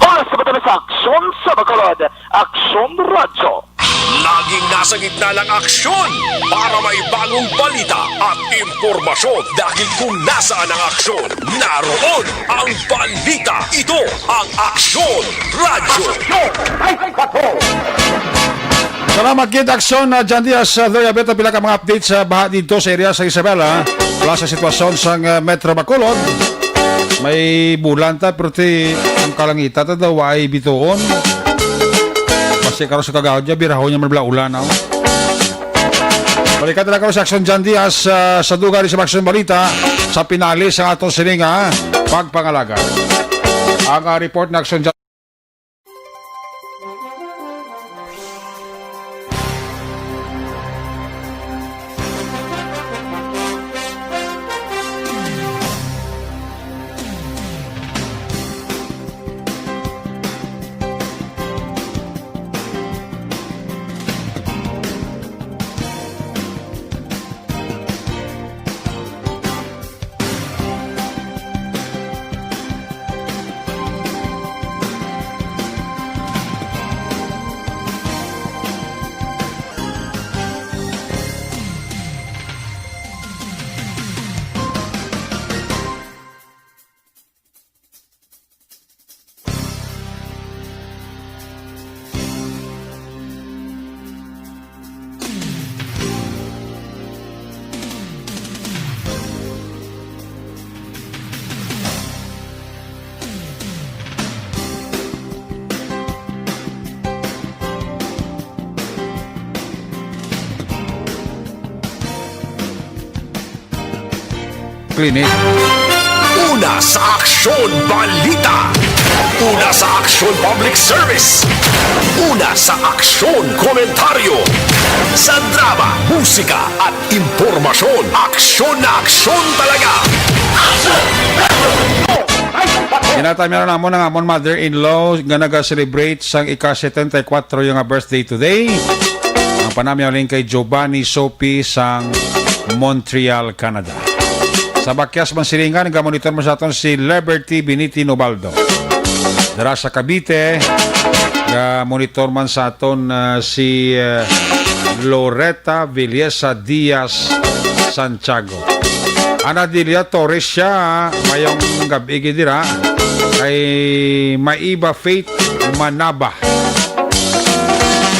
Oras sa pagkabasa, aksyon sa Bacolod, Aksyon Radyo. Laging nasa gitna ng aksyon para may bagong balita at impormasyon, dahil kung nasaan ang aksyon, naroon ang balita. Ito ang Aksyon Radyo. Salamat gid, Aksyon, uh, John Diaz, uh, Gloria Beta, pila ka mga updates sa baha dito sa area sa Isabela, plus sa sitwasyon sa, uh, Metro Bacolod. May bulan ta, pero ti, ang kalangitan ta daw ay bituon. Basi karon sa kagahod niya, birahon niya man bala ulan, oh. Balikan na lang karon sa Aksyon John Diaz, ah, sa dugang sa Aksyon Balita, sa pinali sa aton sining, ah, pagpangalaga. Ang, ah, report na Aksyon John Clinic. Una sa Aksyon Balita. Una sa Aksyon Public Service. Una sa Aksyon Komentaryo. Sa drama, musika, at impormasyon, aksyon na aksyon talaga. Ginatamihan namon ang amon mother-in-law nga naga-celebrate sang ika setenta y cuatro nga birthday today. Ang panamyaw halin kay Giovanni Sopi sang Montreal, Canada. Sa Bakyas man silingan, gamonitor man sa aton si Liberty Binitin Ubaldo. Dara sa Cavite, gamonitor man sa aton, ah, si, ah, Loretta Villesa Diaz Santiago. Ana Delia Torres siya, mayong gab-i gid dira. Kay Maiba Faith Manaba.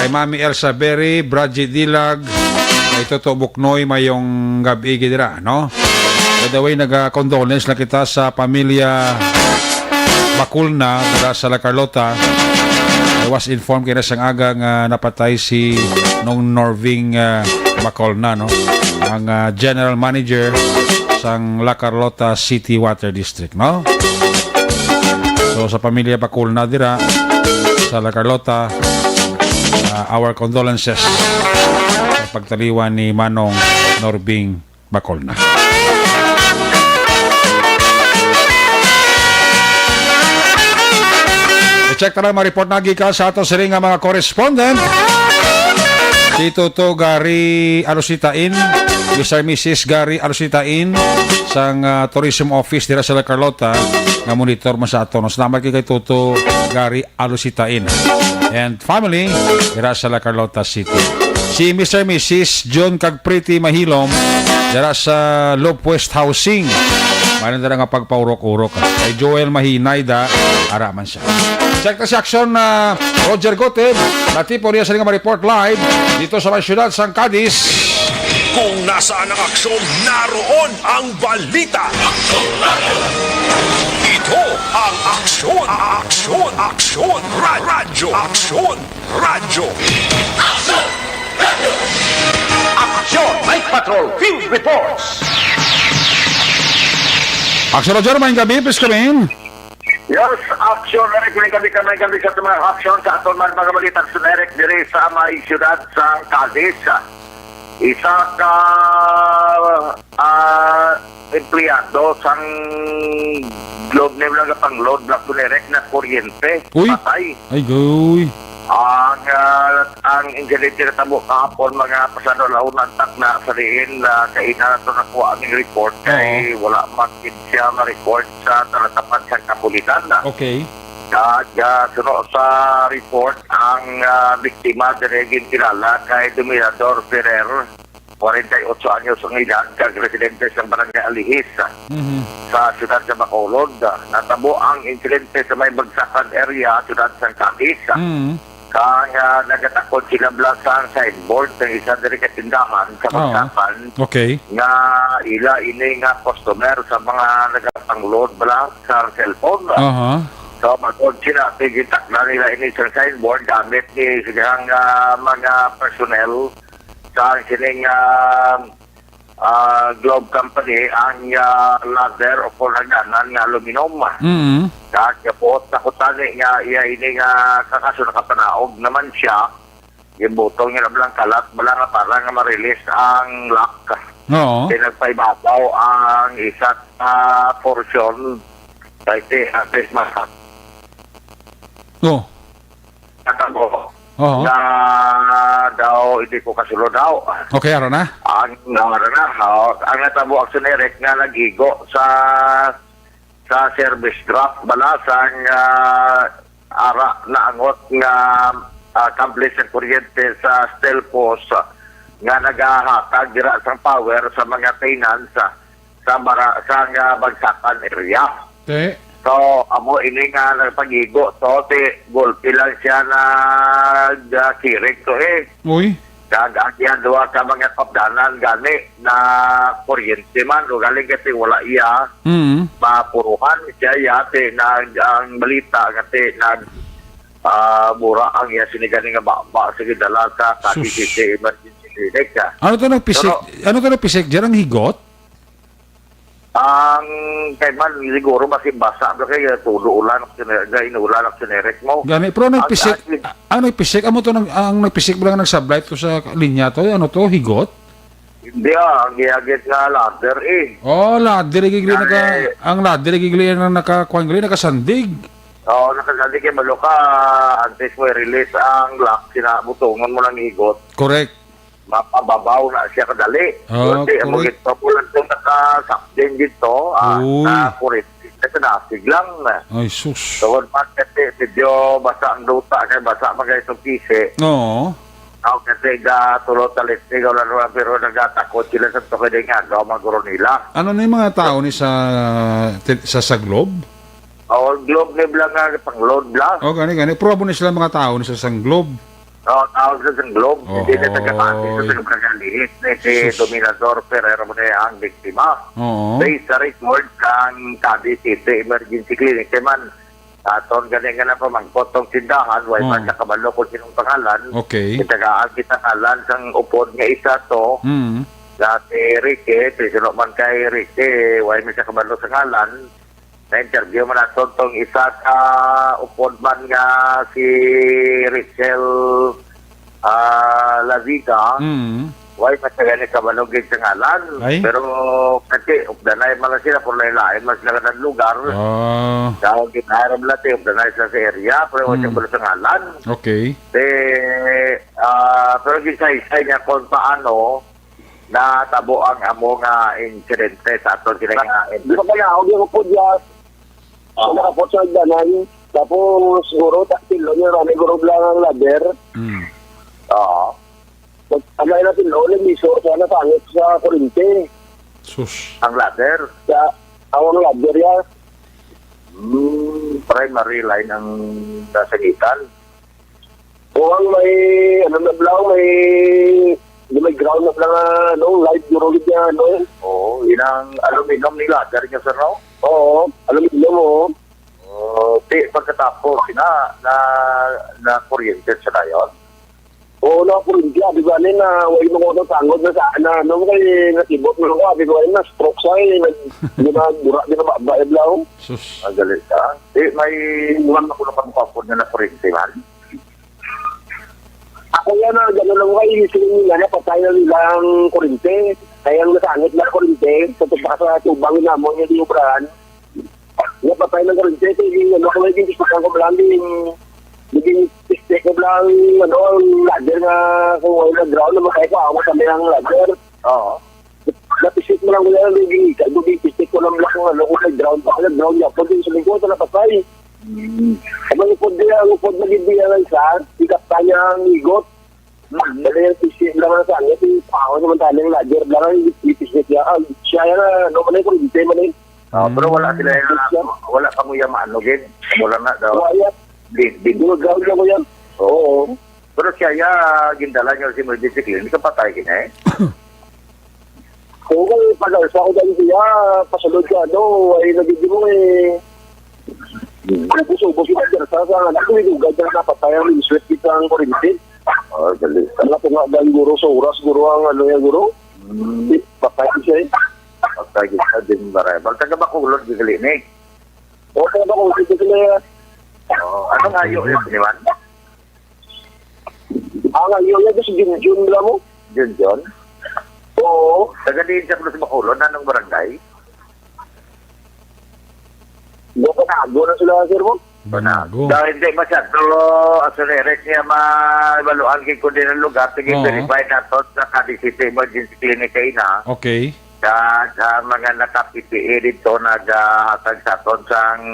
Kay Mami Elsa Berry, Bradji Dilag, kay Toto Buknoy, mayong gab-i gid dira, no? By the way, naga-condolence lang kita sa pamilya Bacolna, dira sa La Carlota. I was informed kina sang aga nga napatay si Nong Norving, ah, Bacolna, no? Ang, ah, general manager sang La Carlota City Water District, no? So, sa pamilya Bacolna dira sa La Carlota, ah, our condolences sa pagtaliwan ni Manong Norbing Bacolna. I-check ta lang mga report na gikan sa ato sini nga mga correspondent. Si Toto Gary Alusitain, Mister Missus Gary Alusitain, sang, ah, Tourism Office dira sa La Carlota, nga monitor man sa ato, no? Salamat kay, kay Toto Gary Alusitain and family dira sa La Carlota City. Si Mister Missus John kag Pretty Mahilom dira sa Lopwest Housing. Ano na nga pagpaurok-urok, ah? Kay Joel Mahinay da, ara man siya. Check na si Action, ah, Roger Gutib. Natipon niya sa nga ma-report live dito sa may siyudad sang Cadiz. Kung nasaan ang aksyon, naroon ang balita. Ito ang Aksyon, Aksyon, Aksyon, Ra- Radyo, Aksyon, Radyo. Aksyon Night Patrol Field Reports. Action Roger, maayong gabi, please come in. Yes, Action Eric, may gabi ka, may gabi sa mga action sa aton man mga balita sa Eric diri sa may siyudad sa Cadiz. Isa ka, ah, empleyado sang Globe ni nga pang-load block direct na kuryente. Uy. Patay. Ay, goy. Ang, ah, ang insidente natabo kahapon, mga pasado la una ang takna, sa diin, ah, kaina nato nakuha ang report kay Oo. wala man gid siya ma-record sa talatapan sa kapulisan. Okay. Kag, ah, suno sa report, ang, ah, biktima diri ginkilala kay Dominador Ferrer, kwarenta y ocho anyos ang edad, kag residente sa Barangay Alihis, Mhm. sa siyudad sa Bacolod. Natabo ang insidente sa may Bagsakan area, siyudad sa Cadiz. Mhm. Kag, ah, nagatakod sila bala sang signboard sa isa diri ka tindahan sa Oo. Bagsakan Okay. nga ila ini nga customer sa mga nagapang-load bala sa cellphone. Aha. So, matod sila, gitakdan nila ini sa signboard gamit ni silang, ah, mga personnel sa sining, ah, ah, Globe Company ang, ah, ladder o kung hagdanan nga aluminum. Mm. Kag kapuot na kutani nga iya ini nga kakaso nakapanaog naman siya. Gibutong niya lang kalat bala nga para nga ma-release ang lock. Oo. Kay nagpaibabaw ang isa ka portion kay ti at least mas Oh. Natabo Oo. na daw hindi ko kasulo daw. Okay, aro na. Ang, ano na, oh, ang natabo, Action Eric, nga naghigo sa, sa service drop bala sang, ah, ara naangot nga, ah, kable sa kuryente sa Stelcos nga nagahatag dira sang power sa mga tenants, ah, sa Mara-, sa nga Bagsakan area. Te. So, amo ini nga nagpagigo to, ti gulpi lang siya nag, ah, kirig to eh. Uy. Kag ang iya duha ka mga kapdanan gani na kuryente man, o galing kasi wala iya Mm. mapuruhan siya, ya, ti nag, ang balita nga ti nag, ah, bura ang iya sini gani nga baba, sige, dala sa Cadiz Sus. City Emergency Clinic, ah. Ano to nagpisik? Pero Ano to nagpisik? Diyan ang higot? Ang kay man siguro basi basa ba kay tulo ulan ang sine-, ga inulan ang sinerek mo. Gani, pero ang Ang nagpisik, akin ang nagpisik, amo to nang, ang nagpisik ba nga nagsablay to sa linya to? Ano to? Higot? Hindi, ah, ang giyagit nga ladder eh. Oh, ladder gigli Ang, naka, eh, ang ladder gigli na nakakuan gigli, nakasandig. Oo, nakasandig kay malo ka, antes mo i-release ang lock, sina butongon mo lang higot. Correct. Mapababaw na siya kadali. Ah, Kasi amo correct. Gito po lang itong nakasakdin dito. Ah, Uy. Na kurit. Kasi nasig lang. Ay, sus. Tungod pa kasi medyo basa ang luta kay basa pa kayo itong pisi. Oo. Ako kasi ga tulo talit ni wala naman pero nagatakot sila sa tukod nga daw maguro nila. Ano na yung mga tao ni sa, sa, sa Globe? All Globe ni bla nga pang load bla. Oh, gani, gani. Pero amo ni sila mga tao ni sa sang Globe. Oo, tawag sa sang Globe. Hindi na Ohoy. Taga-Pasig sa taga-Barangay Lihis. Na si Sus. Dominador Ferrer mo na ang biktima. Oo. Based sa record sang Cadiz City Emergency Clinic, kay man, aton gani nga napamangkot tong tindahan, way Oo. Man nakabalo kung sinong pangalan. Okay. Itagaan kita ngalan sang upod nga isa to. Mm. Nga si Ricky, presyo man kay Ricky, way man siya kabalo sa ngalan. Na-interview man naton tong isa ka upod man nga si Rachel, ah, Laviga. Mm. Way pa siya gani kabalog gid sa ngalan. Ay. Pero kasi updanay man lang sila, pero lain-lain man sila ka lugar. Ah. Daw ginaram lang ti updanay sila sa area, pero way siya Mm. kabalo sa ngalan. Okay. Te, ah, pero gisaysay niya kung paano natabo ang amo nga insidente sa aton sila nga Di ba kaya, huwag yung upod yan? Ah. Nakapot sa hagdanan. Tapos, siguro, ta-, tilo niya, rami, guro lang ang ladder. Mm. Oo. Pag, ang lain natin, loon, ang miso, sana pangit sa kurinti. Sus. Ang ladder? Sa, Tawag ladder ya. Hmm, primary line ang nasakitan. O ang may, ano na bla, may, may ground na bla nga, ano, live guro gid niya, ano, eh. Oo, inang aluminum ni ladder niya, sir, no? Oo, aluminum, oo. Oh, ti, pagkatapos, na, na, na kuryente sa dayon? Oo, na kuryente, abi ko, ano, na, way mo ko tangod na sa, na, ano, kay natibot mo ko, abi ko, ano, na stroke sa, eh, nag, di na, bura, di na, ba, ba, bla, oh. Sus. Ang galit ka. Di, may iwan ako ng kapapod na na kuryente, man. Ako yan, ah, gano'n lang, ay, siling nila na patay na nilang kurente. Kaya ang nasangit na kurente, sa tuba sa tubang na mo, yung diubrahan. Napatay ng kurente, sige, ano ko, yung gusto ko lang din, naging mistake ko lang, ano, ang ladder na, kung wala ground, na makaya ko, ako sa may ang ladder. Oo. Napisik mo lang, kuya, naging, naging pisik ko lang, lang, ano, kung nag-ground pa, nag-ground niya, pwede sa lingkod, sa napatay. Mm. Ang upod niya, ang upod na gid niya lang siya, sikap pa niya ang igot. Mm. Dali ang sisi lang ang sangit, yung pao naman tayo ng lager lang ang ipis niya. Ah, siya yan, ah, ano man yung kuryente man eh. Ah, pero wala sila yung, wala pa mo yung maano, gid. Wala na daw. Wala yan. Di, di. Gumagaw lang ko yan. Oo. Pero siya, ya, gindala niya sa emergency clinic, kapatay gid eh. Oo, kay pag-alsa ko dahil siya, pasulod ka, ano, ay nagiging mo eh. Hmm. Ano po, subo si Master sa, sa anak, may lugar na napatay ang sweat kita ang kurinti. Ah, dali. Ang nga po nga, dahil guro sa oras, guro ang ano yan, guro. Hmm. Patay siya eh. Patay siya, din baray. Bang taga Bacolod, gigali ni. Oo, taga Bacolod, gigali. Oo, ano nga yun, ni Juan? Ang iyo, yan si Junjun, alam mo? Junjun? Oo. Taga diin siya, sa Bacolod? Anong barangay? Banago na sila, sir mo? Banago. Daw hindi masyado, Asunere, niya maibaluan kay kundi ng lugar. Sige, Oo. Verify nato sa Cadiz City Emergency Clinic kaina. Okay. Sa, sa mga naka-P P E dito, naghatag sa aton sang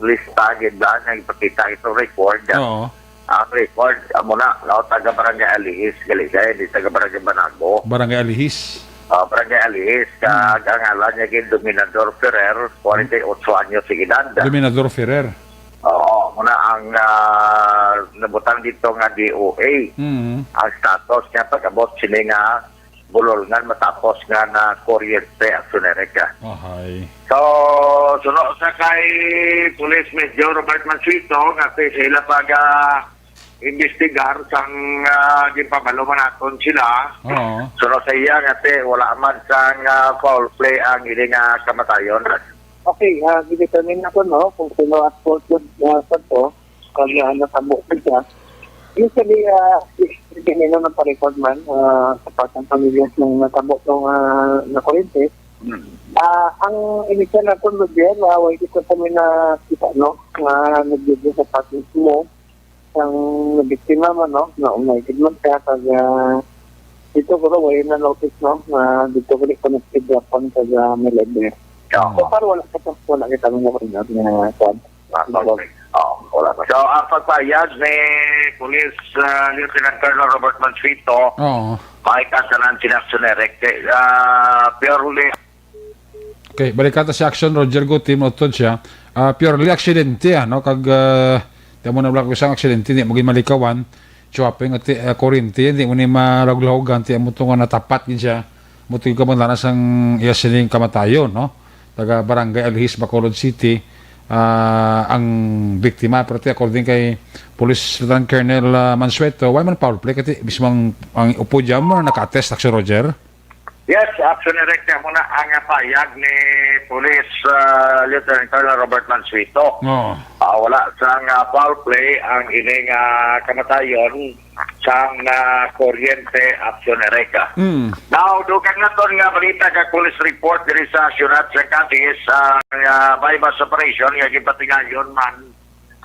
lista, gid ba, nga ipakita itong record. Oo. Ang record, amo na, no, taga Barangay Alihis, gali siya, hindi taga Barangay Banago. Barangay Alihis. Ah, Barangay Alihis, Hmm. kag ang ngalan niya gid Dominador Ferrer, forty-eight anyos de edad. Dominador Ferrer. Oo, muna ang, ah, nabutang dito nga D O A. Hmm. Ang status niya pag-abot sini nga bulolngan matapos nga na kuryente, Asunere ka. Ahay. So, suno sa kay Police Major Robert Mansueto, nga ti sila pag, ah, investigar sang, ah, ginpabalo man naton sila. Oo. Suno sa iya nga ti wala man sang, ah, foul play ang ini nga kamatayon. Okay, ah, gidetermine na po, no, kung sino at po, ah, po to. Kag, ah, natabo ko siya. Usually, ah, is, is, is, ano, nagpa-record man, ah, sa patang pamilya ng natabo tong, ah, nakuryente. Hmm. Ah, ang initial na po, Roger, ah, wala ko kami nakita, no, nga nagdidyo sa pati mo, ang nabiktima man, no, na umay gid man siya, kag, ah, dito ko, wala na notice, no, nga dito ko connected Japan, kag, ah, may library. Oo. So far, wala pa to. Wala kita mga original nga kwan. Ah, okay. Oo, wala pa. So, ang pagpayag ni Police, ah, Lieutenant Colonel Robert Mansueto, Oo. may kasanan sila sa Nerek. Ah, purely Okay, balik ka ta si Action Roger Guti, mautod siya. Ah, purely aksidente, ano? Kag, ah, di mo na wala ko isang aksidente, di mo gid malikawan. Swapping at, ah, kuryente, di mo ni malaglahugan, di mo to nga natapat gid siya. Mo to yung kabanlanas ang iya sining kamatayon, no? Taga Barangay Alihis, Bacolod City, ah, ang biktima. Pero ti, according kay Police Lieutenant Colonel, ah, Mansueto, wala man foul play, kasi mismo ang, ang upo dyan mo na naka-attest, Action Roger. Yes, Action Director, muna ang payag ni Police, ah, Lieutenant Colonel Robert Mansueto. Oo. Ah, wala sang, ah, foul play ang ining, ah, kamatayon sang na kuryente, Action Director. Mm. Now, dugang naton nga balita kag police report diri sa siyudad sa Cadiz, ang, ah, buy-bust operation nga gipatigayon man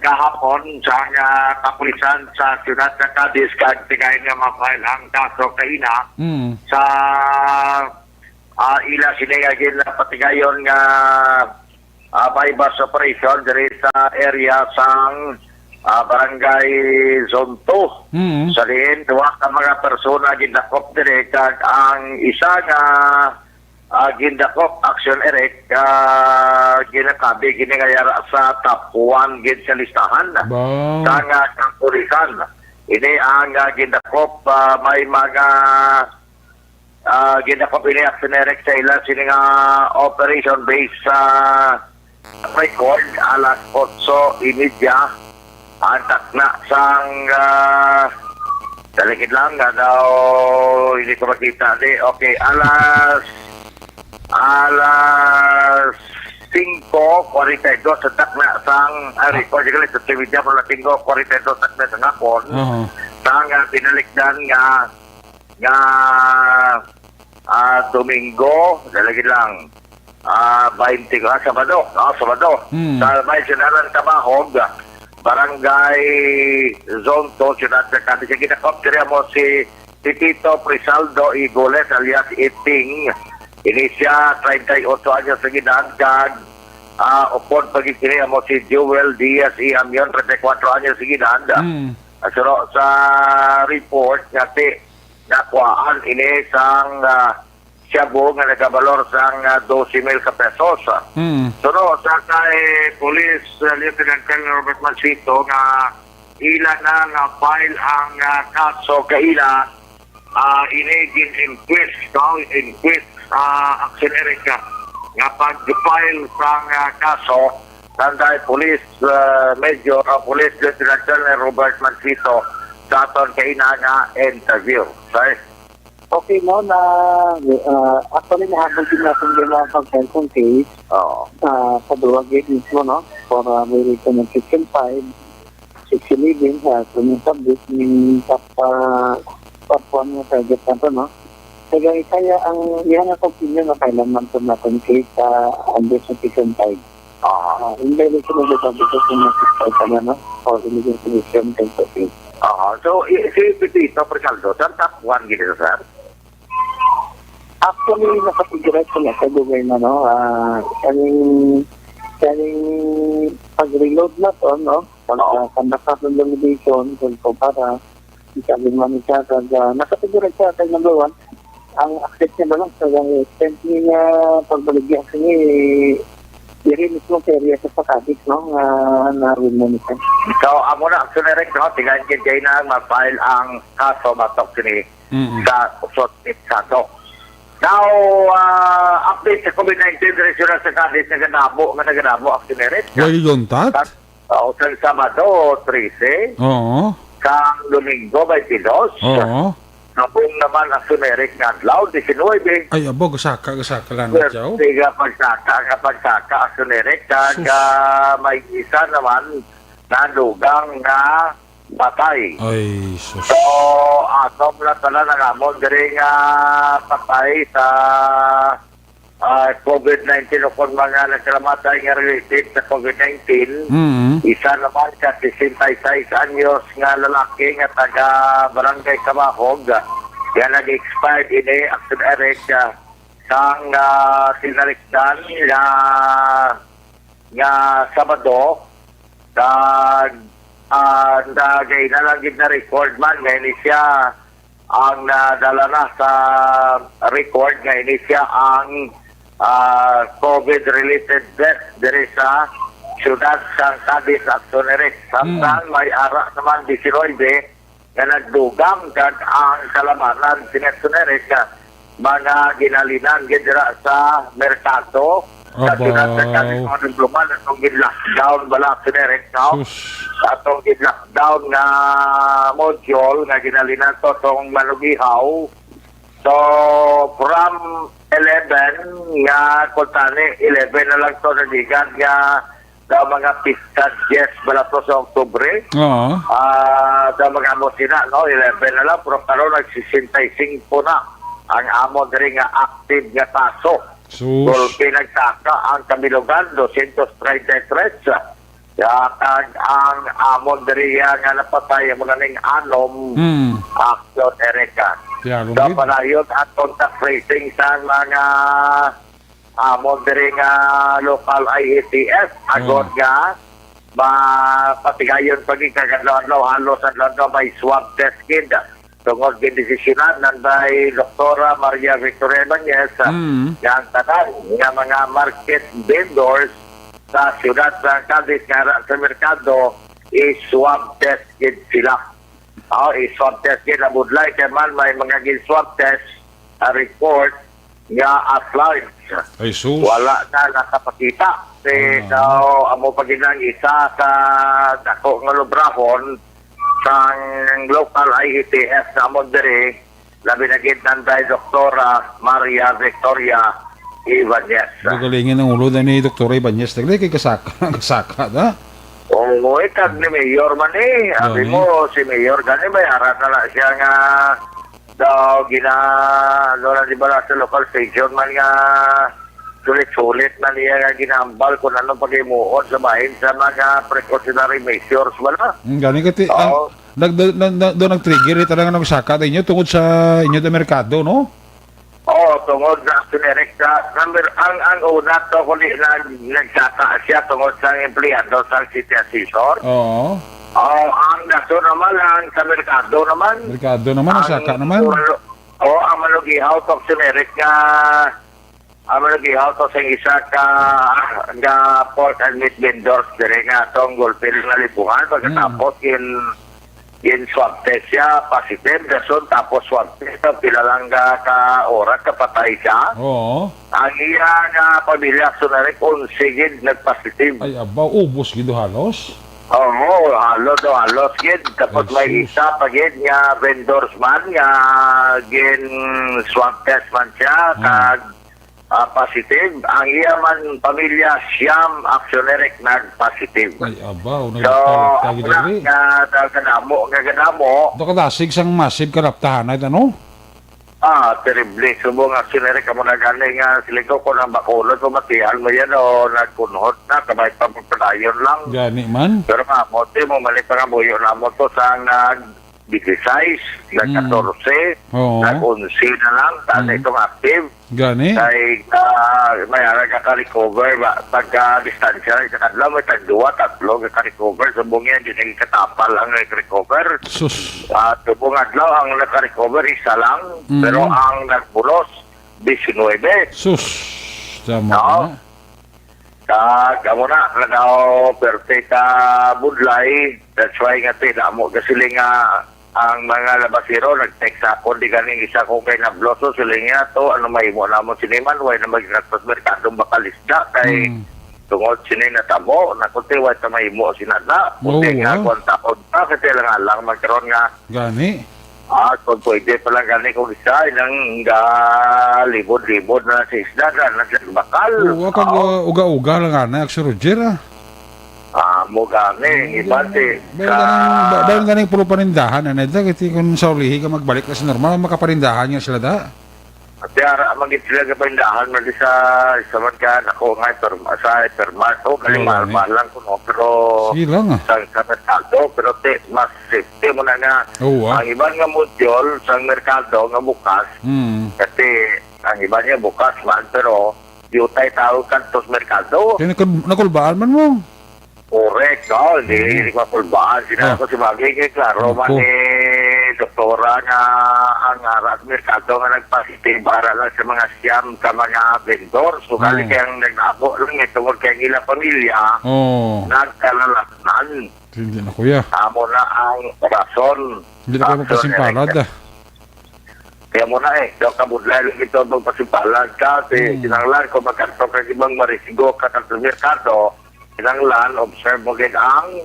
kahapon sa, ah, kapulisan sa siyudad sa Cadiz, kag tigayon nga ma-file ang kaso kaina Mm. sa, ah, ila sini nga ginpatigayon nga, ah, buy-bust operation diri sa area sang, ah, Barangay Zone two. Mm. Sa diin, duha ka mga persona gindakop diri, kag ang isa nga, ah, gindakop, Action Eric, ah, ginakabi gini nga yara sa top one gid sa listahan Ba? sang, ah, kapulisan. Ini ang, ah, gindakop, ah, may mga, ah, gindakop ini, Action Eric, sa ila sini nga operation based sa record, alas otso y media ang takna sang, ah, daligid lang nga daw hindi ko makita di. Okay, alas, alas singko kwarenta y dos sa takna sang, ah, record, sige, sa otso y media, pero alas singko kwarenta y dos takna sa hapon. Oo. Sang, ah, binalikdan nga nga, ah, Domingo, dalagi lang, ah, baynte, ah, Sabado, ah, Sabado. Hmm. Sa may sinaran Tabahog, Barangay Zone two, Siyudad sa Cadiz. Ang ginakop diri amo si, si Tito Crisaldo Igoles alias Iting. Ini siya, treinta y ocho anyos ang edad, kag, ah, upod pa gid kini amo si Joel Diaz Ihamion, treinta y cuatro anyos ang edad. Hmm. Sa, sa report nga ti, nakuhaan ini sang, ah, shabu nga nagabalor sang, ah, doce mil ka pesos. Mm. Suno sa kay Police, ah, Lieutenant Colonel Robert Mansito nga ila na na-file ang, ah, kaso kaila, ah, ini gin-inquest, no? Inquest, ah, Action Erica nga pag-file sang, ah, kaso, nanday Police, ah, Major, ah, Police Lieutenant Colonel Robert Mansito sa aton kaina nga interview. Sir? Okay, no, na, ah, actually, nahabol din natin yung mga pag-cellphone case. Oo. Ah, sa Duwag Gate mismo, no? For, ah, may recommendation five, six eleven, sa Criminal Subject, yung top, ah, top one nga target nato, no? Kaya, kaya ang, yan ang opinion na kailangan po natin case sa under section five. Aha. Ah, in violation of the Public Safety Act, ano, for illegal possession and possession. Aha. So, i-, si Pepito Crisaldo, sir, top one gid siya, sir? Actually, nakatigurate ko na sa gobyerno, no? Ah, kaning, kaning pag-reload na to, no? Pag, Oo. ah, conduct ng validation, kung kumpara, Sabi naman ni siya, kag, ah, nakasiguro siya kay number one, ang access niya ba lang sa extent niya pagbaligya sa niya, eh, diri mismo sa area sa Pacadis, no, nga na-win mo ni siya. So, amo na, Action Eric, no, tigayon gid kay na ma-file ang kaso batok sini Mm-mm. sa suspetsado. Now, ah, update sa COVID nineteen, direksyon na sa Cadiz, nagadamo, nga nagadamo, Action Eric. Way contact? Sa, o, sang Sabado, trese. Oo. Sang Domingo, baynte dos. Oo. Sabong naman ang sumerik nga adlaw, diecinuebe. Ay, abo, gasaka, gasaka lang na, Joe. Swerte nga pagsaka, nga pagsaka ang sumerik. Kag, Sus. ah, may isa naman na dugang nga patay. Ay, sus. So, ato na tanan ang amon diri nga patay sa ah, COVID nineteen o kung mga nagkalamatay nga related sa COVID nineteen, Mm. isa naman ka sesenta y seis anyos nga lalaki nga taga Barangay Kamahog nga nag-expired ini, Action Eric, ah, sang, ah, tinalikdan nga, nga Sabado, kag, ah, nagay na lang gid na record man nga ini siya ang nadala na sa record nga ini siya ang, ah, COVID-related death diri sa siyudad sang Cadiz, Action Eric. Samtang Mm. may ara naman diecinuebe nga nagdugang kag ang kalamanan sini, Action Eric, ah, mga ginhalinan gid dira sa merkado, sa Aba. siyudad sa Cadiz, mga dumduman, atong gin-lockdown bala, Action Eric, no? Sus. Atong gin-lockdown nga module nga ginhalinan to tong Manugihaw. So, from eleven nga kuntani, eleven na lang to nagikan nga sa mga pista, diyes bala to sa Oktubre. Oo. Ah, sa mga amo sina, no, eleven na lang, pero karon nag-sesenta y cinco na ang amo diri nga active nga kaso. Sus. Gulpi nagtaka ang kabilugan, dosyentos treinta y tres. Ya, kag ang amo diri nga napatay, amo na ning anom, Hmm. Action Eric. Ya, So, lumid. padayon ang contact tracing sa mga amo diri nga local I A T F, agod Oh. nga mapatigayon pa gid kag adlaw-adlaw, halos adlaw-adlaw may swab test gid. tungod gindesisyonan nanday Doktora Maria Victoria Ibanez, ah, Mm. nga ang tanan nga mga market vendors sa siyudad sa Cadiz nga ara sa merkado, i-swab test gid sila. Oh, i-swab test gid ang budlay kay man may mga gin-swab test, ah, report nga at large. Ay, sus. Wala na nakapakita. Si, Ah. daw, amo pa gid ang isa ka dako nga lubrahon sang local I E T S na amo diri, labi na gid nanday Doktora Maria Victoria Ibanez. Gagalingin ang ulo na ni Doktora Ibanez. Dali kay kasaka, kasaka, da? Oo, eh, kag ni Mayor man eh. Abi Gani. mo, si Mayor gani may ara na na siya nga daw gina, ano na, di ba, sa local station man nga sulit-sulit na niya nga ginambal kung anong paghimuon sa bahin sa mga precautionary measures, wala? Mm, gani kati, ang, Oo. nag, nag, nag, nag, doon nag-trigger ito lang ang nagsaka ninyo tungod sa inyo na merkado, no? Oo, tungod sa generic sa number, ang, ang una to, kundi nag, nagsaka siya tungod sa empleyado sa City Assessor. Oo. Oo, ang daso naman, ang sa merkado naman. Merkado naman, ang Ang saka naman. Ulo-, oo, ang malugihaw, toxineric nga, ang malugihaw to sa isa ka, nga pork and meat vendors, dire nga atong gulpil nga lipungan, pagkatapos Mm. in, in swab test siya, positive, dason tapos swab test, ang pila lang ka, ka oras, kapatay siya. Oo. Ang iya nga pamilya, so na rin, onse gid nagpositive. Ay, abaw, ubos gid halos. Oo, halos, oh, halos gid. Tapos Ay, may sus. isa pa gid nga vendors man nga gin swab test man siya, Hmm. kag, ah, positive. Ang iya man pamilya, siyam ang generic nag-positive. Ay, abaw, So, nagkakita gid ang dali. nga, nga kadamo, nga kadamo. Ito kadasig sang massive karaptahan, ay, ano? Ah, terrible. Subong nga generic, amo na gani nga siling ko, kung ang bakulod, pamatian mo yan, o nagkunhot na, kamay pa magpadayon lang. Gani man. Pero nga, mo, ti mo, mali pa nga buyo na mo to sa nag dieciséis, nag Mm. katorse, Oo. nag onse na lang, tani Mm. itong active. Gani. Kay, ah, may ara ka ka-recover ba? Pagka distansya, sa kadlaw, may tagduwa, tatlo ka ka-recover. Subong yan, di naging katapal ang nag-recover. Sus. Ah, subong adlaw, ang naka-recover, isa lang. Mm. Pero ang nagbulos, diecinuebe. Sus. Tama Oo. na. Kag amo na, nga daw perte ka budlay. That's why nga ti, damo ka sila nga ang mga labasero nag-text sa akon, di ganing isa kong kay nabloso, sila nga to, ano mahimo namon sini man, way na magkaktos merkadong bakal isda, kay Mm. tungod sini natabo, nakuti, way ta mahimo sina na, Oo, kundi nga ah. kwan taon pa, kasi lang alang magkaroon nga Gani. Ah, kung pwede pala gani kung isa, inang galibod-libod na sa isda, na nagbakal. Oo, kag, Oo. uh, uga-uga lang ana, Ax Roger, ah. Ah, mo gani, Hindi iba naman. si Bayan ka ng, ba-, bayan ka ng puro panindahan, ano, da, kasi kung sa ulihi ka magbalik na sa normal, makapanindahan nga sila, da. At yara, magit sila sa panindahan, man di sa, sa man ka, ako nga, hyper-, sa hypermart, o, galing Oo, gani. mahal-mahal lang kuno, pero Sige lang, ah. sa, sa merkado, pero ti, mas safety mo na nga. Oo, ah. Ang iban nga module sa merkado nga bukas, Mm. kasi ang iban nga bukas man, pero diutay tao kadto sa merkado. Kaya nakul-, nakulbaan man mo. Correct, oh, hindi, Mm. hindi ko makulbaan. Sila Ah. ko si Bagay, kay klaro Ako. man ni Doktora nga ang ara sa merkado nga nagpositive para lang sa mga siyam ka mga vendor. So, kali Mm. kay ang nagnabo lang ito, kay ang ilang pamilya, Oo. nagkalalatnan. Hindi na, kuya. Amo na ang rason. Hindi na kayo Rason magpasimpalad, nila. ah. Kaya mo na eh, daw kabudlay lang ito, magpasimpalad ka, si Hmm. kinahanglan kung magkanto ka, di bang marisigo ka sa merkado, kinahanglan, observe mo gid ang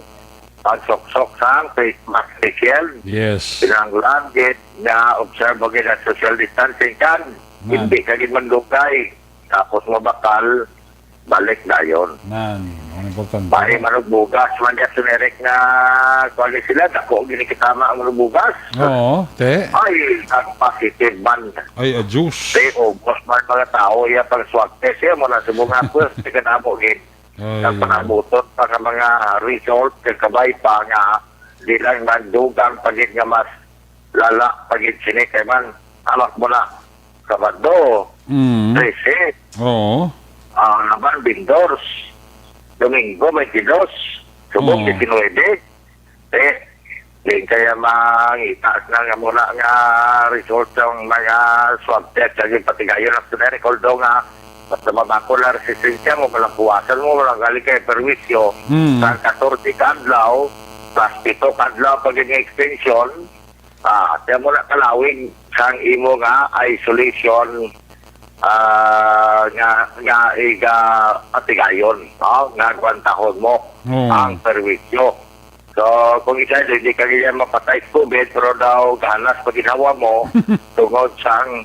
pagsuksok sa face mask, face shield. Yes. Kinahanglan gid na observe mo gid ang social distancing, kan Nan. hindi ka gid magdugay. Tapos mabakal, balik dayon. Nan, ang importante. Pare, manugbugas man dyan, generic nga, kuwan ni sila, dako, ginikitama ang manugbugas. Oo, te. Ay, ang positive man. Ay, a juice. Te, ubos man mga tao, iya pang swab test, iya mo na subong nga, pues, tika na mo, gid. Ay, Ang panabuton pa nga mga result, kay kabay pa nga, di lang nagdugang pagid nga mas lala pagid sini, kay man, amak mo na, Sabado, Mm. trese. Oo. Ah, naman, Bindors. Domingo, twenty-dos. Subong, Oo. diecinuebe. Eh, Linggo, Kaya mangita na nga muna nga result sang mga swab test sa iyang patigayon. Ang tuloy, recall daw nga basta mabakol ang resistensya mo, malampuasan mo, walang gali kay perwisyo. Hmm. Sa katorse ka adlaw, plus pito ka adlaw pag extension, ah, kaya mo na kalawig sang imo nga isolation, ah, nga, nga iga patigayon, no? Nga gwantahon mo Oo. ang perwisyo. So, kung isa, hindi ka ganyan mapatay sa COVID, pero daw ganas pa ginawa mo tungod sang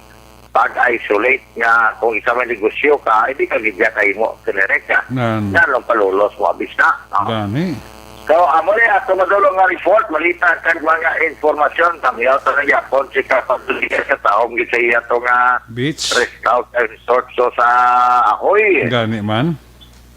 pag-isolate nga kung isa may negosyo ka, hindi ka gidya kayo mo, sinerek ka. Nan. Nanong palulos mo, abis na. No? Gani. So, amo ni ato madulong nga report, balita kag mga informasyon, kami ato na yapon si kapag sa taong gisa iya to nga Beach. Rest House and Resort so sa Ahoy. Gani man.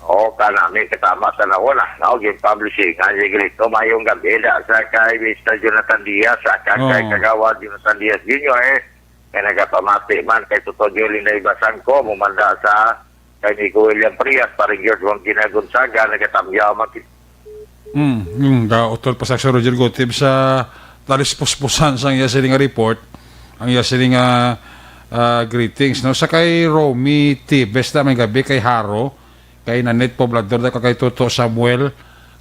O, kanami, katama sa nauna. Now, gin-publishing ang Negrito. Mayong gabi na sa kay Mister Jonathan Diaz, sa kag kay Oo. Kagawad Jonathan Diaz Junior, eh, nga nagapamati man kay Tuto Joel Inday Basangko, mumanda sa kay Nico William Frias, paring George Wang Gina Gonzaga, nagatamyaw man kit- Hmm, yung gautol pa sa Sir Roger Gotib sa talis puspusan sang iya sining nga report, ang iya sining nga, ah, greetings, no? Sa kay Romy Tibes na may gabi, kay Haro, kay Nanette Poblador, da kay Toto Samuel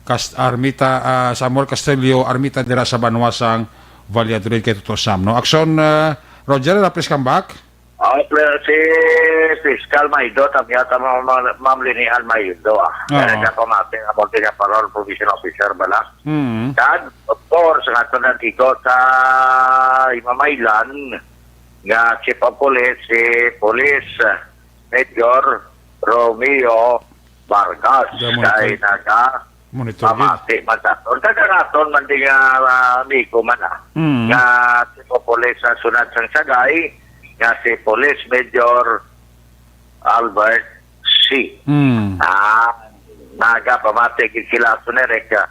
Cast-, Armita, ah, Samuel Castillo Armita dira sa banwa sang Valladolid, kay Toto Sam, no? Action, ah, Roger, ah, please come back. Ah, pero si Fiscal Maido, tamya ta ma-, ma-, Ma'am Linian Maido, ah. Oo. Kaya siya pamati nga multi nga parol, provision officer bala. Mm. Kag, of course, nga ito nandito sa Imamaylan, nga Chief of Police, si Police Major Romeo Vargas. Kay naga Monitor gid. Pamati man sa aton. Kag ang aton man di nga, ah, amigo man, ah. Mm. Nga si Popolis sa sunod sang Sagay, nga si Police Major Albert C. Mm. Ah, nagapamati gid sila sa Nerek, ah,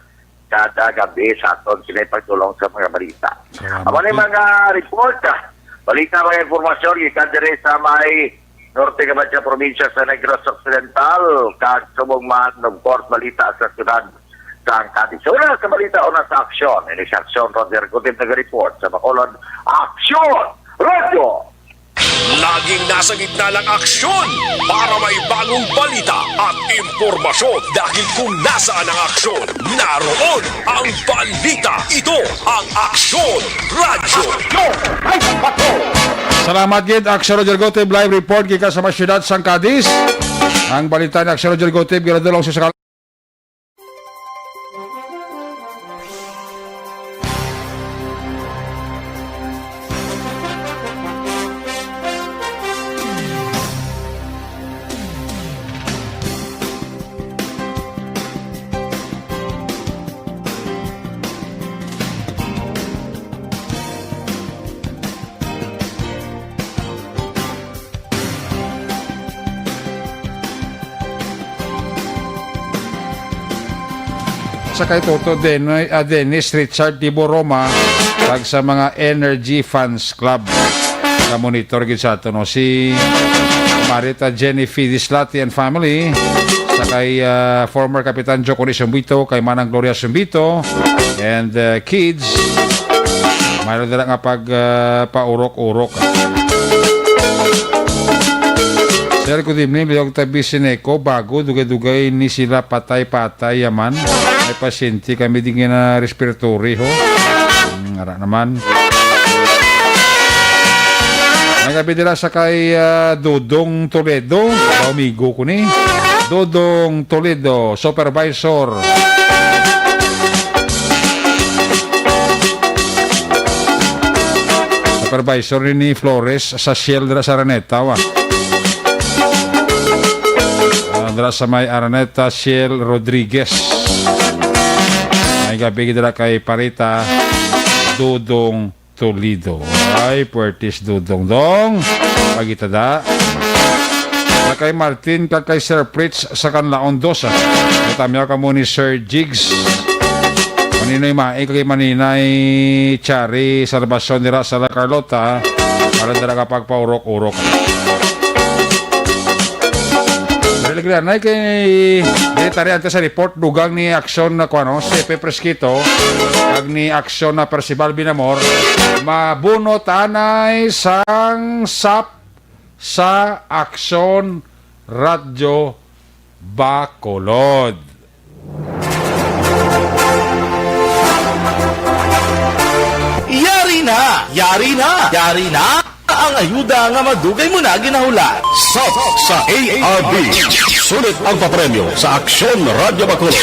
kada gabi sa aton sila pagdulong sa mga balita. Salamat, Amo ni eh. mga report, ah. Balita, mga impormasyon, gikan diri sa may Norte nga Bansa, probinsya sa Negros Occidental, kag subong man, of course, balita sa syudad sa Cadiz. Una sa balita, una sa aksyon. Ini sa aksyon, Roger Gutib nag-report sa Bacolod. Aksyon! Radyo! Laging nasa gitna ng aksyon para may bagong balita at impormasyon. Dahil kung nasaan ang aksyon, naroon ang balita. Ito ang Aksyon Radyo. Salamat gid, Aksyon Roger Gotib, live report gikan sa mga syudad sang Cadiz. Ang balita ni Aksyon Roger Gotib, ginadulong sa Sa kay Toto Den-, ah, Dennis Richard Tibo Roma, kag sa mga Energy Fans Club. Ka-monitor gid sa ato, no? Si Marita Jenny Fidislati and family, sa kay, ah, former Kapitan Jocony Sumbito, kay Manang Gloria Sumbito, and, ah, kids. Mayroon dira nga pag, ah, paurok-urok. Sir, good evening. Liog tabi si Neko, bago, dugay-dugay ni sila patay-patay, yaman. May pasyente kami di nga na respiratory, ho. Hmm, ara naman. May gabi dira sa kay, ah, Dodong Toledo. Amigo ko ni. Dodong Toledo, supervisor. Supervisor ni, ni Flores sa Shell dira sa Araneta, wa. Ah, dira sa may Araneta, Shell Rodriguez. May gabi dira kay Parita Dodong Toledo. Ay, puertis Dodong Dong. Pagitada. Sa kay Martin, kag kay Sir Fritz sa Kanlaon dos, ah. Natamyaw ka mo ni Sir Jigs. Maninoy Mai, kag kay Maninay Chari Salvacion dira sa La Carlota. Para dira ka pagpaurok-urok. Alegre anay kay diri ta rin sa report, dugang ni Aksyon na kuno, si Pepe Fresquito, kag ni Aksyon na Percival Binamor, mabunot anay sang sap sa Aksyon Radyo Bacolod. Yari na! Yari na! Yari na! Ang ayuda nga madugay mo na ginahulat. Sap sa A R B. Sulit ang papremyo sa Aksyon Radyo Bacolod.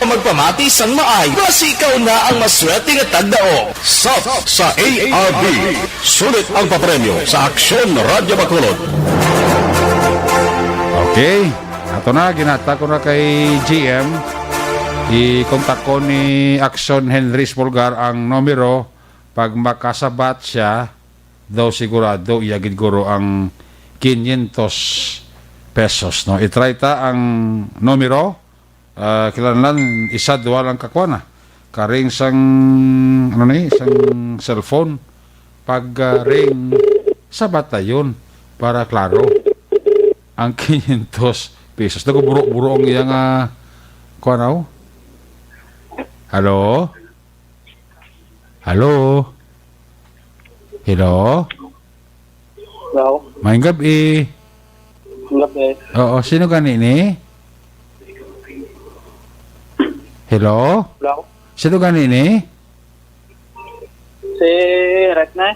Magpamati sang maay, basi ikaw na ang maswerte nga tagdaog. Sap sa A R B. Sulit ang papremyo sa Aksyon Radyo Bacolod. Okay. Ato na, ginhatag ko na kay G M. I-contact ko ni Aksyon Henry Espolgar ang numero. Pag makasabat siya, daw sigurado, iya gid guro ang quinientos pesos, no? I-try ta ang numero. Ah, kinahanglan isa, duha lang ka kuan, ah. Ka-ring sang, ano ni, sang cellphone. Pag, ah, ring, sabata yun para klaro ang quinientos pesos. Naguburo-buro ang iyang, ah, kuan, oh. Hello? Hello? Hello? Hello? Maayong gab-i. Maayong gab-i. Oo, sino gani ni? Hello? Hello? Sino gani ni? Si Rek na.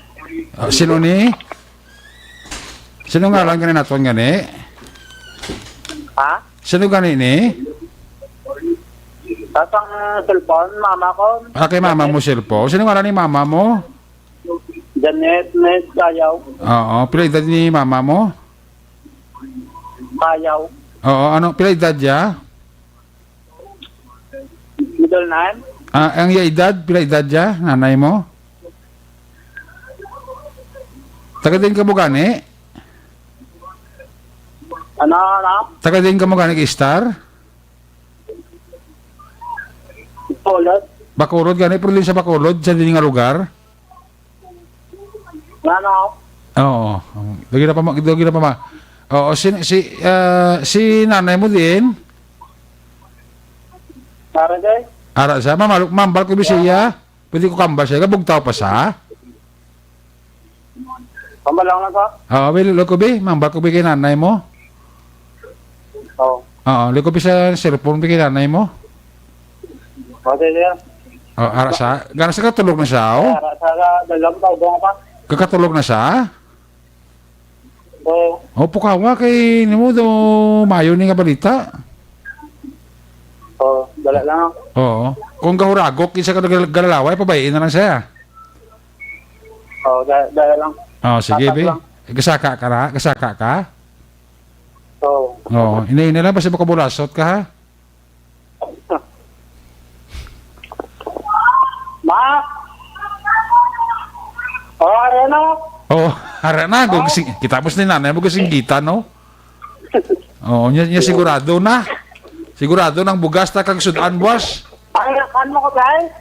Ah, sino ni? Sino ngalan gani naton gani? Ha? Sino gani ni? Sa sang cellphone, mama ko. Ah, kay mama mo cellphone. Sino ngalan ni mama mo? Janet Nes Kayaw. Oo, pila edad ni mama mo? Kayaw. Oo, ano, pila edad ya? Middle name? Ah, ang iya edad, pila edad ya, nanay mo? Taga din ka mo gani? Ano, ano? Taga din ka mo gani, Star? Bacolod. Bacolod gani, pero din sa Bacolod, sa din nga lugar? Ano? Oo. Lagi na pa ma-, lagi na pa ma-, oo, si, si, ah, si nanay mo din? Para, day? Ara sa, mama, mambal ko bisiya. Pwede ko kambal siya. Kabugtaw pa sa? Kambal lang na ka? Oo, well, look ko, be. Mambal ko, be, kay nanay mo. Oo. Oo, look ko, be, sa cellphone, be, kay nanay mo. Okay, sir. Oh, ara sa, gana sa katulog na siya, oh. Ara sa, sa, dalam pa, ubong pa. Kakatulog na siya? Oo. Oh, pukawa kay nimo do, mayo ni nga balita. Oh, dala lang. Oo. Kung gahuragok, isa ka gal-, galalaway, pabayiin na lang siya. Oh, da-, dala lang. Oh, sige, tatak be. Lang. Gasaka ka na? Gasaka ka? Oo. Oo. Ina-ina lang, basta makabulasot ka, ha? Ma! Oh, Arena! Oh, ara na. Gug-, sing-, kita mo si nanay mo, gasinggita, no? Oo, niya, niya sigurado na. Sigurado nang bugas ta kag sudan, boss. Ay, kan mo ko, guys?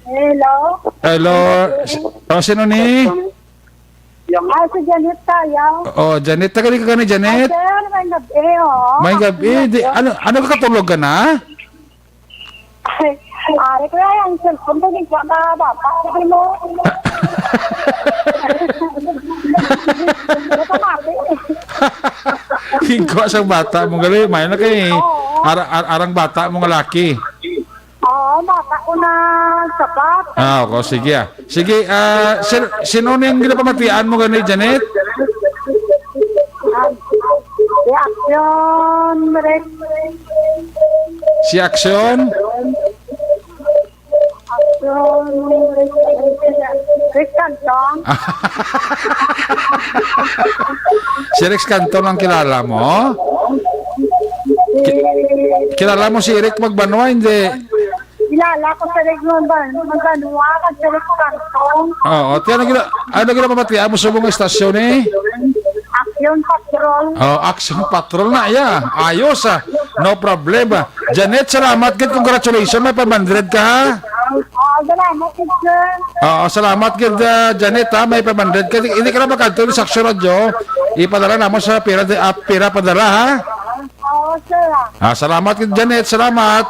Hello? Hello. S-, oh, sino ni? Ah, si Janet tayo. Oh, Janet. Taga di ka gani, Janet? Ay, sir, may gabi, oh. May gabi. Di, ano, ano ka katulog ka na? Ay, ari ko yung cellphone ko, hindi ko mababa. Sabi mo. Ito, mati. Hingko sa bata mo gali, may na kay Oo. Ara-, ar-, arang bata mo nga laki. Oo, bata ko na sapat. Ah, ako, sige, ah. Sige, ah, sir, sino ni ang ginapamatian mo gani, Janet? Ah, si Action, Rex. Si Action? Action, Rex, Rex Cantong. Si Rex Cantong ang kilala mo? Ki-, kilala mo si Eric Magbanwa, hindi? Kilala ko si Eric Magban-, Magbanwa, kag si Eric Cantong. Oo, ti, ano gina-, ano ginapamatian mo sa mga estasyon, eh? Action Patrol. Oh, Action Patrol na, ya. Ayos, ah. No problema. Janet, salamat gid. Congratulations. May five hundred ka, ha? Ah, salamat gid, sir. Oo, salamat gid, ah, Janet, ha. May five hundred ka. Hindi ka na magkadto sa Action Radyo. Ipadala namon sa pira, ah, pira padala, ha? Oo, sir, ah. Ah, salamat, Janet. Salamat.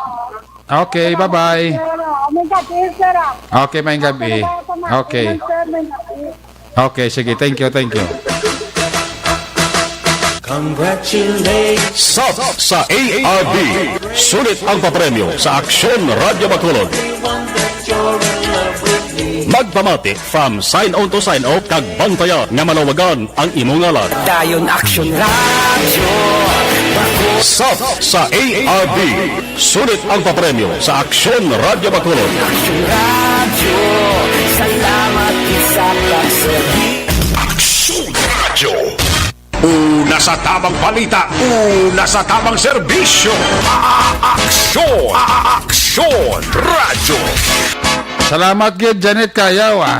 Okay, bye-bye. Sir, ah. May gabi, sir, ah. Okay, may gabi. Salamat, sir, may gabi. Okay, sige. Thank you, thank you. Congratulations. Sub sa A R D. Sulit ang papremyo sa Aksyon Radyo Bacolod. Magpamati from sign on to sign off kag bantayan nga malawagan ang imong ngalan. Dayon Aksyon Radyo. Sub sa A R D. Sulit ang papremyo sa Aksyon Radyo Bacolod. Aksyon Radyo. Salamat sa pagserbi. Aksyon Radyo. Una sa tamang balita, una sa tamang serbisyo. A-, a-, aksyon, a-, a-, aksyon, radyo. Salamat gid, Janet Cayaw, ah.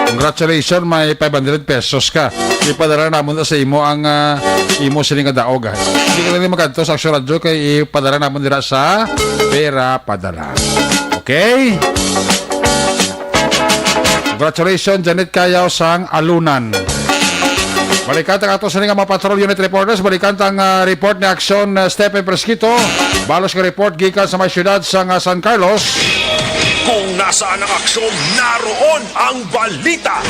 Congratulations, may five hundred pesos ka. Ipadala namon sa imo ang, ah, imo sini nga daog, ah. Hindi ka lang makadto sa Aksyon Radyo kay ipadala namon dira sa pera padala. Okay? Congratulations, Janet Cayaw sang Alunan. Balikan ta ato sini nga mga patrol unit reporters. Balikan ta ang, ah, report ni Aksyon, ah, Stephen Fresquito. Balos nga report gikan sa may siyudad sang, ah, San Carlos. Kung nasaan ang aksyon, naroon ang balita.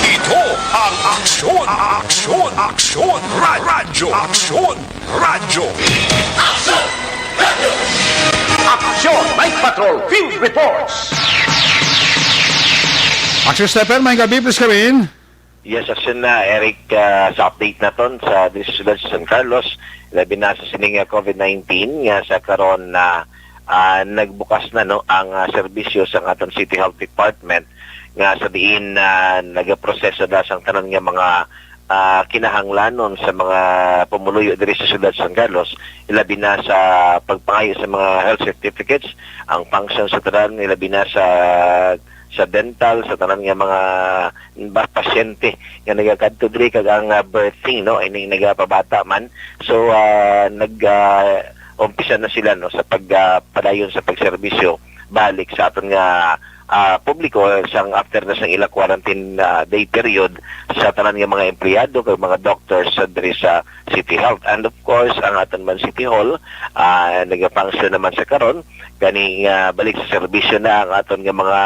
Ito ang Aksyon, Aksyon, Aksyon, Ra-, Radyo, Aksyon. Radyo. Aksyon! Aksyon! Night Patrol Field Reports! Action Stephen, may gabi, please come in. Yes, action na, Eric, ah, sa update naton sa diri sa siyudad sa San Carlos, labi na sa sining, ah, covid nineteen nga sa karon na, ah, nagbukas na, no, ang, ah, serbisyo sa aton City Health Department nga sa diin, ah, nagaproseso na sang tanan nga mga ah, kinahanglanon sa mga pumuluyo diri sa siyudad sa San Carlos, ilabi na sa pagpangayo sa mga health certificates, ang function sa tanan, ilabi na sa, sa dental, sa tanan nga mga ba-, pasyente nga nagakadto diri, kag ang, ah, birthing, no, ining nagapabata man. So, ah, nag, ah, umpisa na sila, no, sa pag, ah, padayon sa pagserbisyo balik sa aton nga ah, publiko sang after na sang ila quarantine, ah, day period sa tanan nga mga empleyado kag mga doctors sa diri sa City Health. And of course, ang aton man City Hall, ah, nagafunction naman sa karon, gani nga balik sa serbisyo na ang aton nga mga,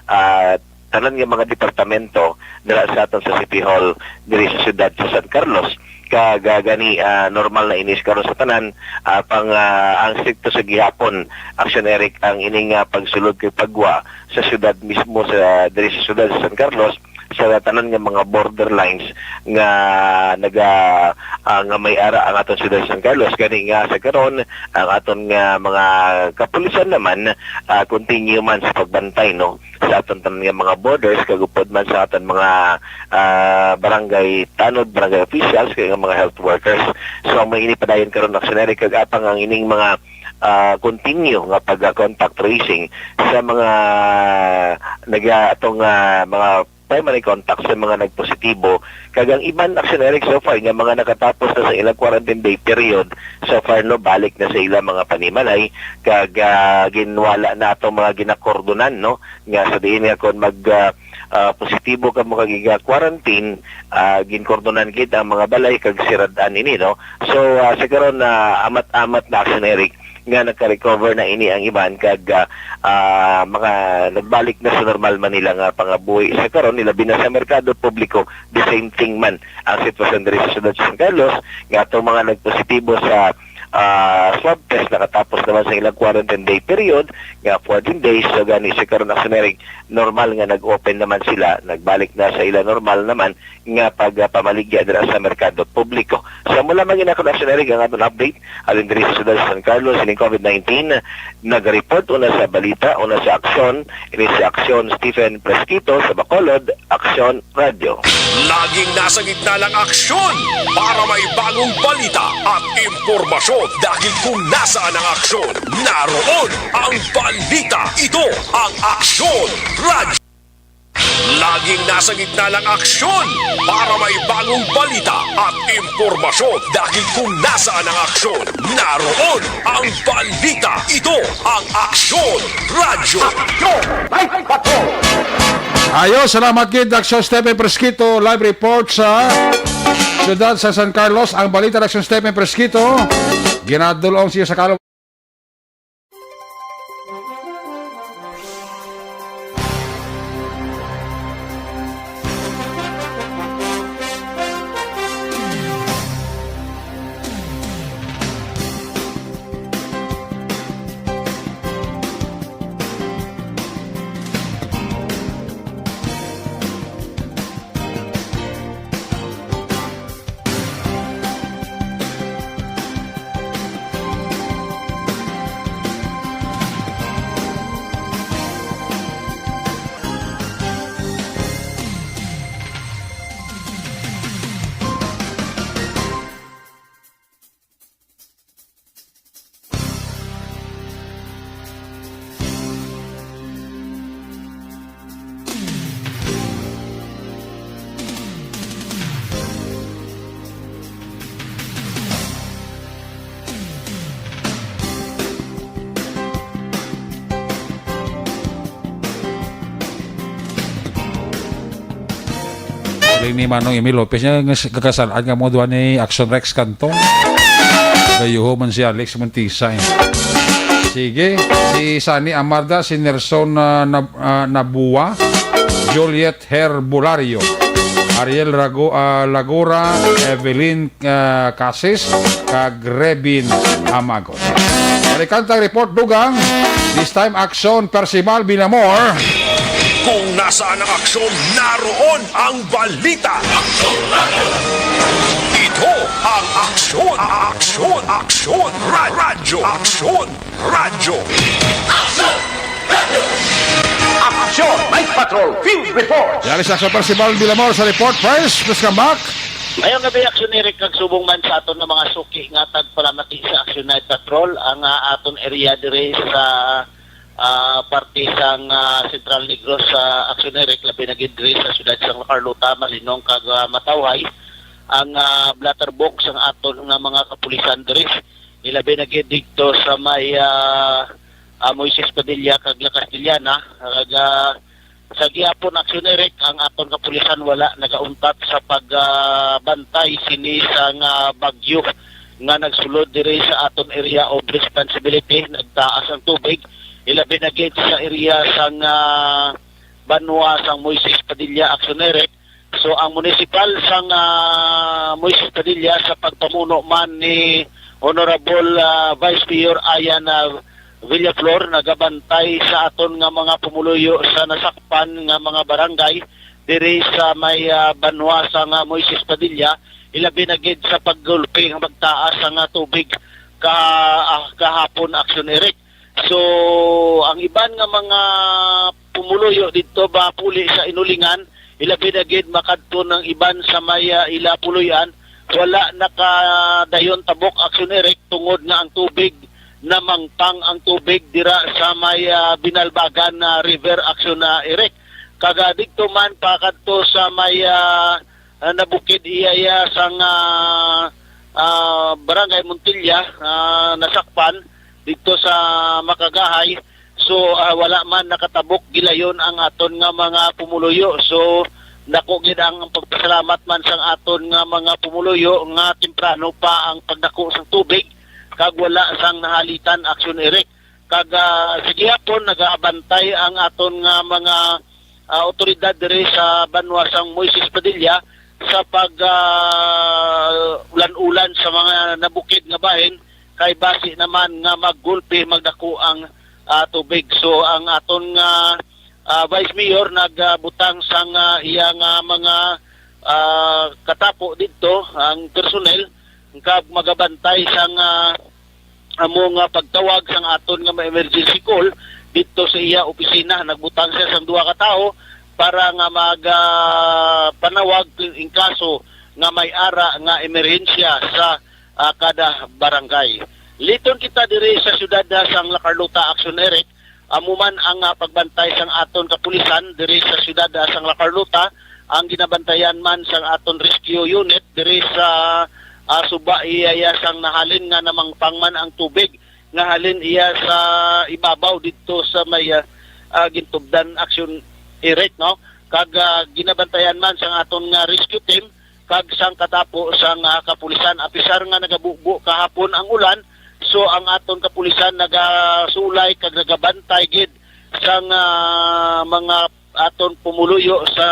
ah, tanan nga mga departamento dira sa aton sa City Hall diri sa siyudad sa San Carlos. Kag, ah, gani, ah, normal na ini karon sa tanan, ah, pang, ah, ang strikto sa gihapon, Action Eric, ang ining, ah, pagsulod kag pagwa sa siyudad mismo sa, diri sa siyudad sa San Carlos, sa tanan nga mga borderlines nga naga, ah, nga may ara ang aton siyudad sa San Carlos. Gani nga sa karon, ang aton nga mga kapulisan naman, ah, continue man sa pagbantay, no, sa aton tanan nga mga borders, kag upod man sa aton mga, ah, barangay tanod, barangay officials, kag mga health workers. So, ang may ini padayon karon, Action Eric, kag atang ang ining mga, ah, continue nga pag-, ah, contact tracing sa mga naga-, atong, ah, mga primary contact sa mga nagpositibo, kag ang iban, Action Eric, so far nga mga nakatapos na sa ilang quarantine day period, so far, no, balik na sa ilang mga panimalay, kag, ah, ginwala na atong mga ginakordonan, no, nga sa diin nga kon mag, ah, ah, positibo kamo kag iga-quarantine, ah, ginkordonan gid ang mga balay kag sirad-an ini, no. So, ah, sa karon na amat-amat na, Action Eric, nga nagka-recover na ini ang iban kag, ah, ah, mga nagbalik na sa normal man nila nga pangabuhi sa karon, ilabi na sa merkado publiko. The same thing man ang sitwasyon diri sa siyudad sa San Carlos, nga atong mga nagpositibo sa, ah, swab test nakatapos naman sa ilang quarantine day period nga fourteen days. So gani sa karon, Action Eric, normal nga nag-open naman sila, nagbalik na sa ila normal naman nga pagpamaligya dira sa merkado publiko. So, amo lamang ini akon, Action Eric, ang aton update halin diri sa siyudad sa San Carlos ining covid nineteen. Nag-report una sa balita, una sa aksyon, ini si Aksyon Stephen Fresquito sa Bacolod, Aksyon Radyo. Laging nasa gitna ng aksyon para may bagong balita at impormasyon, dahil kung nasaan ang aksyon, naroon ang balita. Ito ang Aksyon Radyo. Laging nasa gitna ng aksyon para may bagong balita at impormasyon, dahil kung nasaan ang aksyon, naroon ang balita. Ito ang Aksyon Radyo. Aksyon! May bato! Ayo, salamat gid, Aksyon Stephen Fresquito, live report sa siyudad sa San Carlos. Ang balita, Aksyon Stephen Fresquito, ginadul-ong siya sa Carlos. Galing ni Manong Emil Lopez niya nga s-, kakasalaan nga mo duha ni Action Rex Cantong. Gayuho man si Alex Montisa, eh. Sige, si Sunny Amarda, si Nerson, ah, Nab-, ah, Nabua, Juliet Herbolario, Ariel Rago-, ah, Lagora, Evelyn, ah, Casis, kag Rebin Amago. Balikan tang report, Dugang. This time, Action Percival Villamor. Kung nasaan ang aksyon, naroon ang balita. Ito ang Aksyon, Aksyon, Aksyon, Ra-, Radyo, Aksyon, Radyo. Action Night Patrol Field Report. Yari sa Action Percival Villamor sa report. First, please come back. Mayong gabi, Action Eric, kag subong man sa aton nga mga suki nga tagpalamati sa Action Night Patrol, ang, ah, aton area diri sa, ah, parte sang, ah, Central Negros sa Action Eric, labi na gid diri sa siyudad sang La Carlota, Malinong, kag, ah, Matawhay, ang, ah, blotter book sang aton nga mga kapulisan diri. Ilabi na gid didto sa may, ah, ah, Moises Padilla kag La Castellana, kag, ah, sa gihapon, Action Eric, ang aton kapulisan wala nagauntat sa pag, ah, bantay sini sang bagyo nga nagsulod diri sa aton area of responsibility. Nagtaas ang tubig, ilabi na gid sa area sang, ah, banwa sang Moises Padilla, Action Eric. So, ang munisipal sang, ah, Moises Padilla sa pagpamuno man ni Honorable, ah, Vice Mayor Ayan, ah, Villaflor nagabantay sa aton nga mga pumuluyo sa nasakpan nga mga barangay diri sa may, ah, banwa sang, ah, Moises Padilla, ilabi na gid sa paggulpi nga magtaas ang, ah, tubig ka-, ah, kahapon, Action Eric. So, ang iban nga mga pumuluyo didto ba puli sa Inulingan, ilabi na gid makadto ng iban sa may, ah, ila puloy-an, wala nakadayon tabok, Action Eric, tungod nga ang tubig, namangpang ang tubig dira sa may, ah, Binalbagan na River, Action na Eric. Kag, ah, didto man pakadto sa may, ah, ah, nabukid iya, iya sang, ah, ah, Barangay Montilla, ah, nasakpan didto sa Makagahay. So, ah, wala man nakatabok gilayon ang aton nga mga pumuluyo. So, dako gid ang pagpasalamat man sang aton nga mga pumuluyo nga temprano pa ang pagdako sang tubig kag wala sang nahalitan, Action Eric. Kag, ah, sa gihapon, nagaabantay ang aton nga mga, ah, awtoridad diri sa banwa sang Moises Padilla sa pag, ah, ulan-ulan sa mga nabukid nga bahin, kay basi naman nga maggulpi, magdako ang, ah, tubig. So, ang aton nga, ah, Vice Mayor nagbutang sang, ah, iya nga mga, ah, katapo didto, ang personnel, kag magabantay sang, ah, amo nga pagtawag sang aton nga mga emergency call didto sa iya opisina. Nagbutang siya sang duha ka tawo para nga mag, ah, panawag in kaso nga may ara nga emerhensya sa, ah, kada barangay. Liton kita diri sa siyudad na sang La Carlota, Action Eric, amo man ang, ah, pagbantay sang aton kapulisan diri sa siyudad, ah, sang La Carlota, ang ginabantayan man sang aton rescue unit diri sa, ah, suba iya, iya sang nahalin nga namangpang man ang tubig nga halin iya sa ibabaw didto sa may, ah, ah, gintubdan, Action Eric, no? kag, ah, ginabantayan man sang aton nga rescue team kag sang katapo sang, ah, kapulisan. Apisar nga nagabubo kahapon ang ulan, so ang aton kapulisan nagasulay kag nagabantay gid sang, ah, mga aton pumuluyo sa,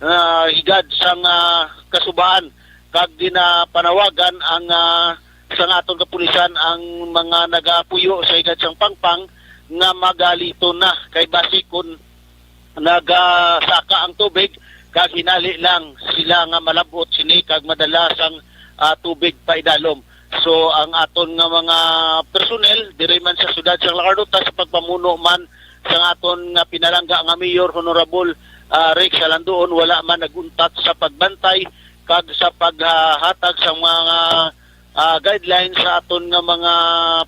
ah, higad sang, ah, kasubaan, kag ginapanawagan ang, ah, sang aton kapulisan ang mga nagapuyo sa higad sang pangpang nga magaliton na, kay basi kon nagasaka ang tubig, kag hinali lang sila nga malab-ot sini kag madala sang, ah, tubig paidalom. So, ang aton nga mga personnel diri man sa siyudad sang La Carlota, sa pagpamuno man sang aton nga pinalangga nga Mayor, Honorable, ah, Rex Alandoon, wala man nag-untat sa pagbantay kag sa paghatag sa mga, ah, guidelines sa aton nga mga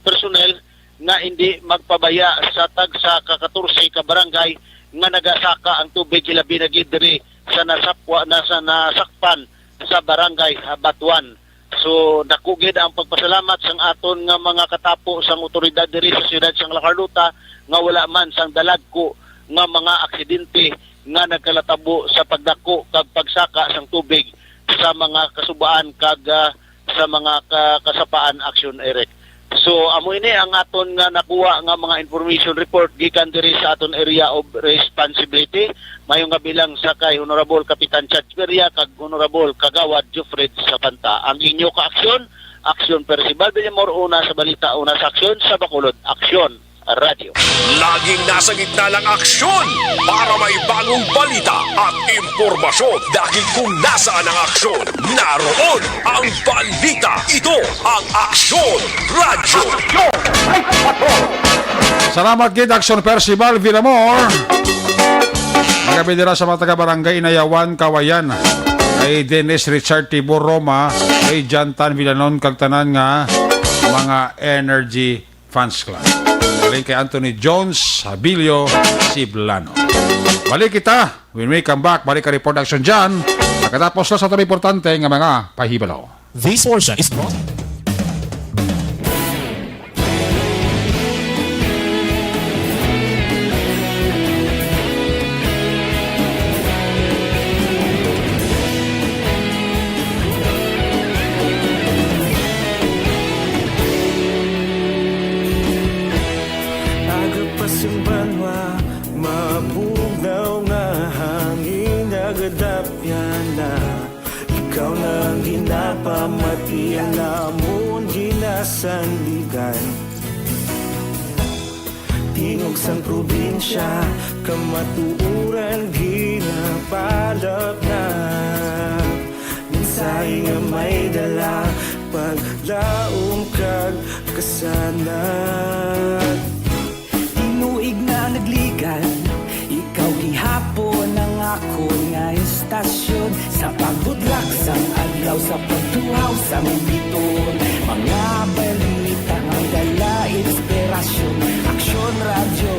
personnel nga hindi magpabaya sa tagsa ka katorse ka barangay nga nagasaka ang tubig, hilabi na gid diri sa nasapwa, na sa nasakpan sa barangay, ah, Batuan. So, dako gid ang pagpasalamat sang aton nga mga katapo sang otoridad diri sa siyudad sang La Carlota nga wala man sang dalagko nga mga aksidente nga nagkalatabo sa pagdako kag pagsaka sang tubig sa mga kasubaan kag, ah, sa mga ka-, kasapaan aksyon, Eric. So, amo ini ang aton nga nakuha nga mga information report gikan diri sa aton area of responsibility. Mayong gabi lang sa kay Honorable Kapitan Chad Peria kag Honorable Kagawad Jufred Sapanta. Ang inyo ka aksyon, Aksyon Percival Villamor, una sa balita, una sa aksyon, sa Bacolod Aksyon Radyo. Laging nasa gitna ng aksyon para may bagong balita at impormasyon, dahil kung nasaan ang aksyon, naroon ang balita. Ito ang Aksyon Radyo. Salamat gid, Aksyon Percival Villamor. Magabi dira sa mga taga Barangay Inayawan, Kawayan, kay Dennis Richard Tibor Roma, kay Jantan Villanon, kag tanan nga mga Energy Fans Club. Galing kay Anthony Jones Habilio Siblano. Balik kita when we come back. Balik ka report action dyan. Pagkatapos na sa tabi importante nga mga pahibalo. This portion is brought Aga pa sing banwa, mabugnaw nga hangin, nagadapyan na. Ikaw na ang ginapamati, ang amon ginasandigan. Tingog sang probinsya, kamatuoran ginapalapnap. Mensahe nga may dala, paglaom kag kasanag. Tinuig na nagligan, ikaw gihapon ang akon nga istasyon. Sa pagbutlak sang adlaw, sa pagtuhaw sang bituon, mga balita nga may dala inspirasyon. Aksyon Radyo,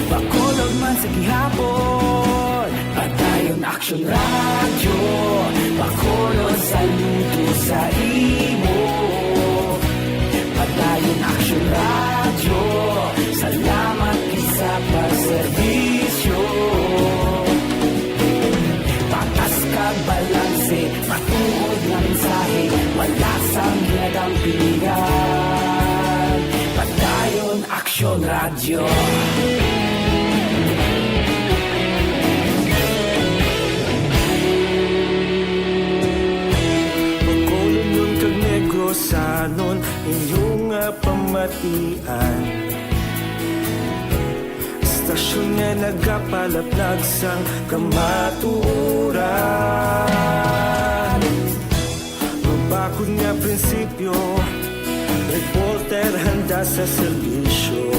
Bacolod man sa gihapon. Padayon Aksyon Radyo, Bacolod, saludo sa imo. Padayon Aksyon Radyo, salamat gid sa pagserbisyo. Patas kag balanse, matuod nga mensahe, wala sang ginadampingan. Padayon Aksyon Radyo. Bacolodnon kag Negrosanon, inyo nga pamatian. Istasyon nga nagapalaplag sang kamatuoran. Mabakod nga prinsipyo, reporter handa sa serbisyo.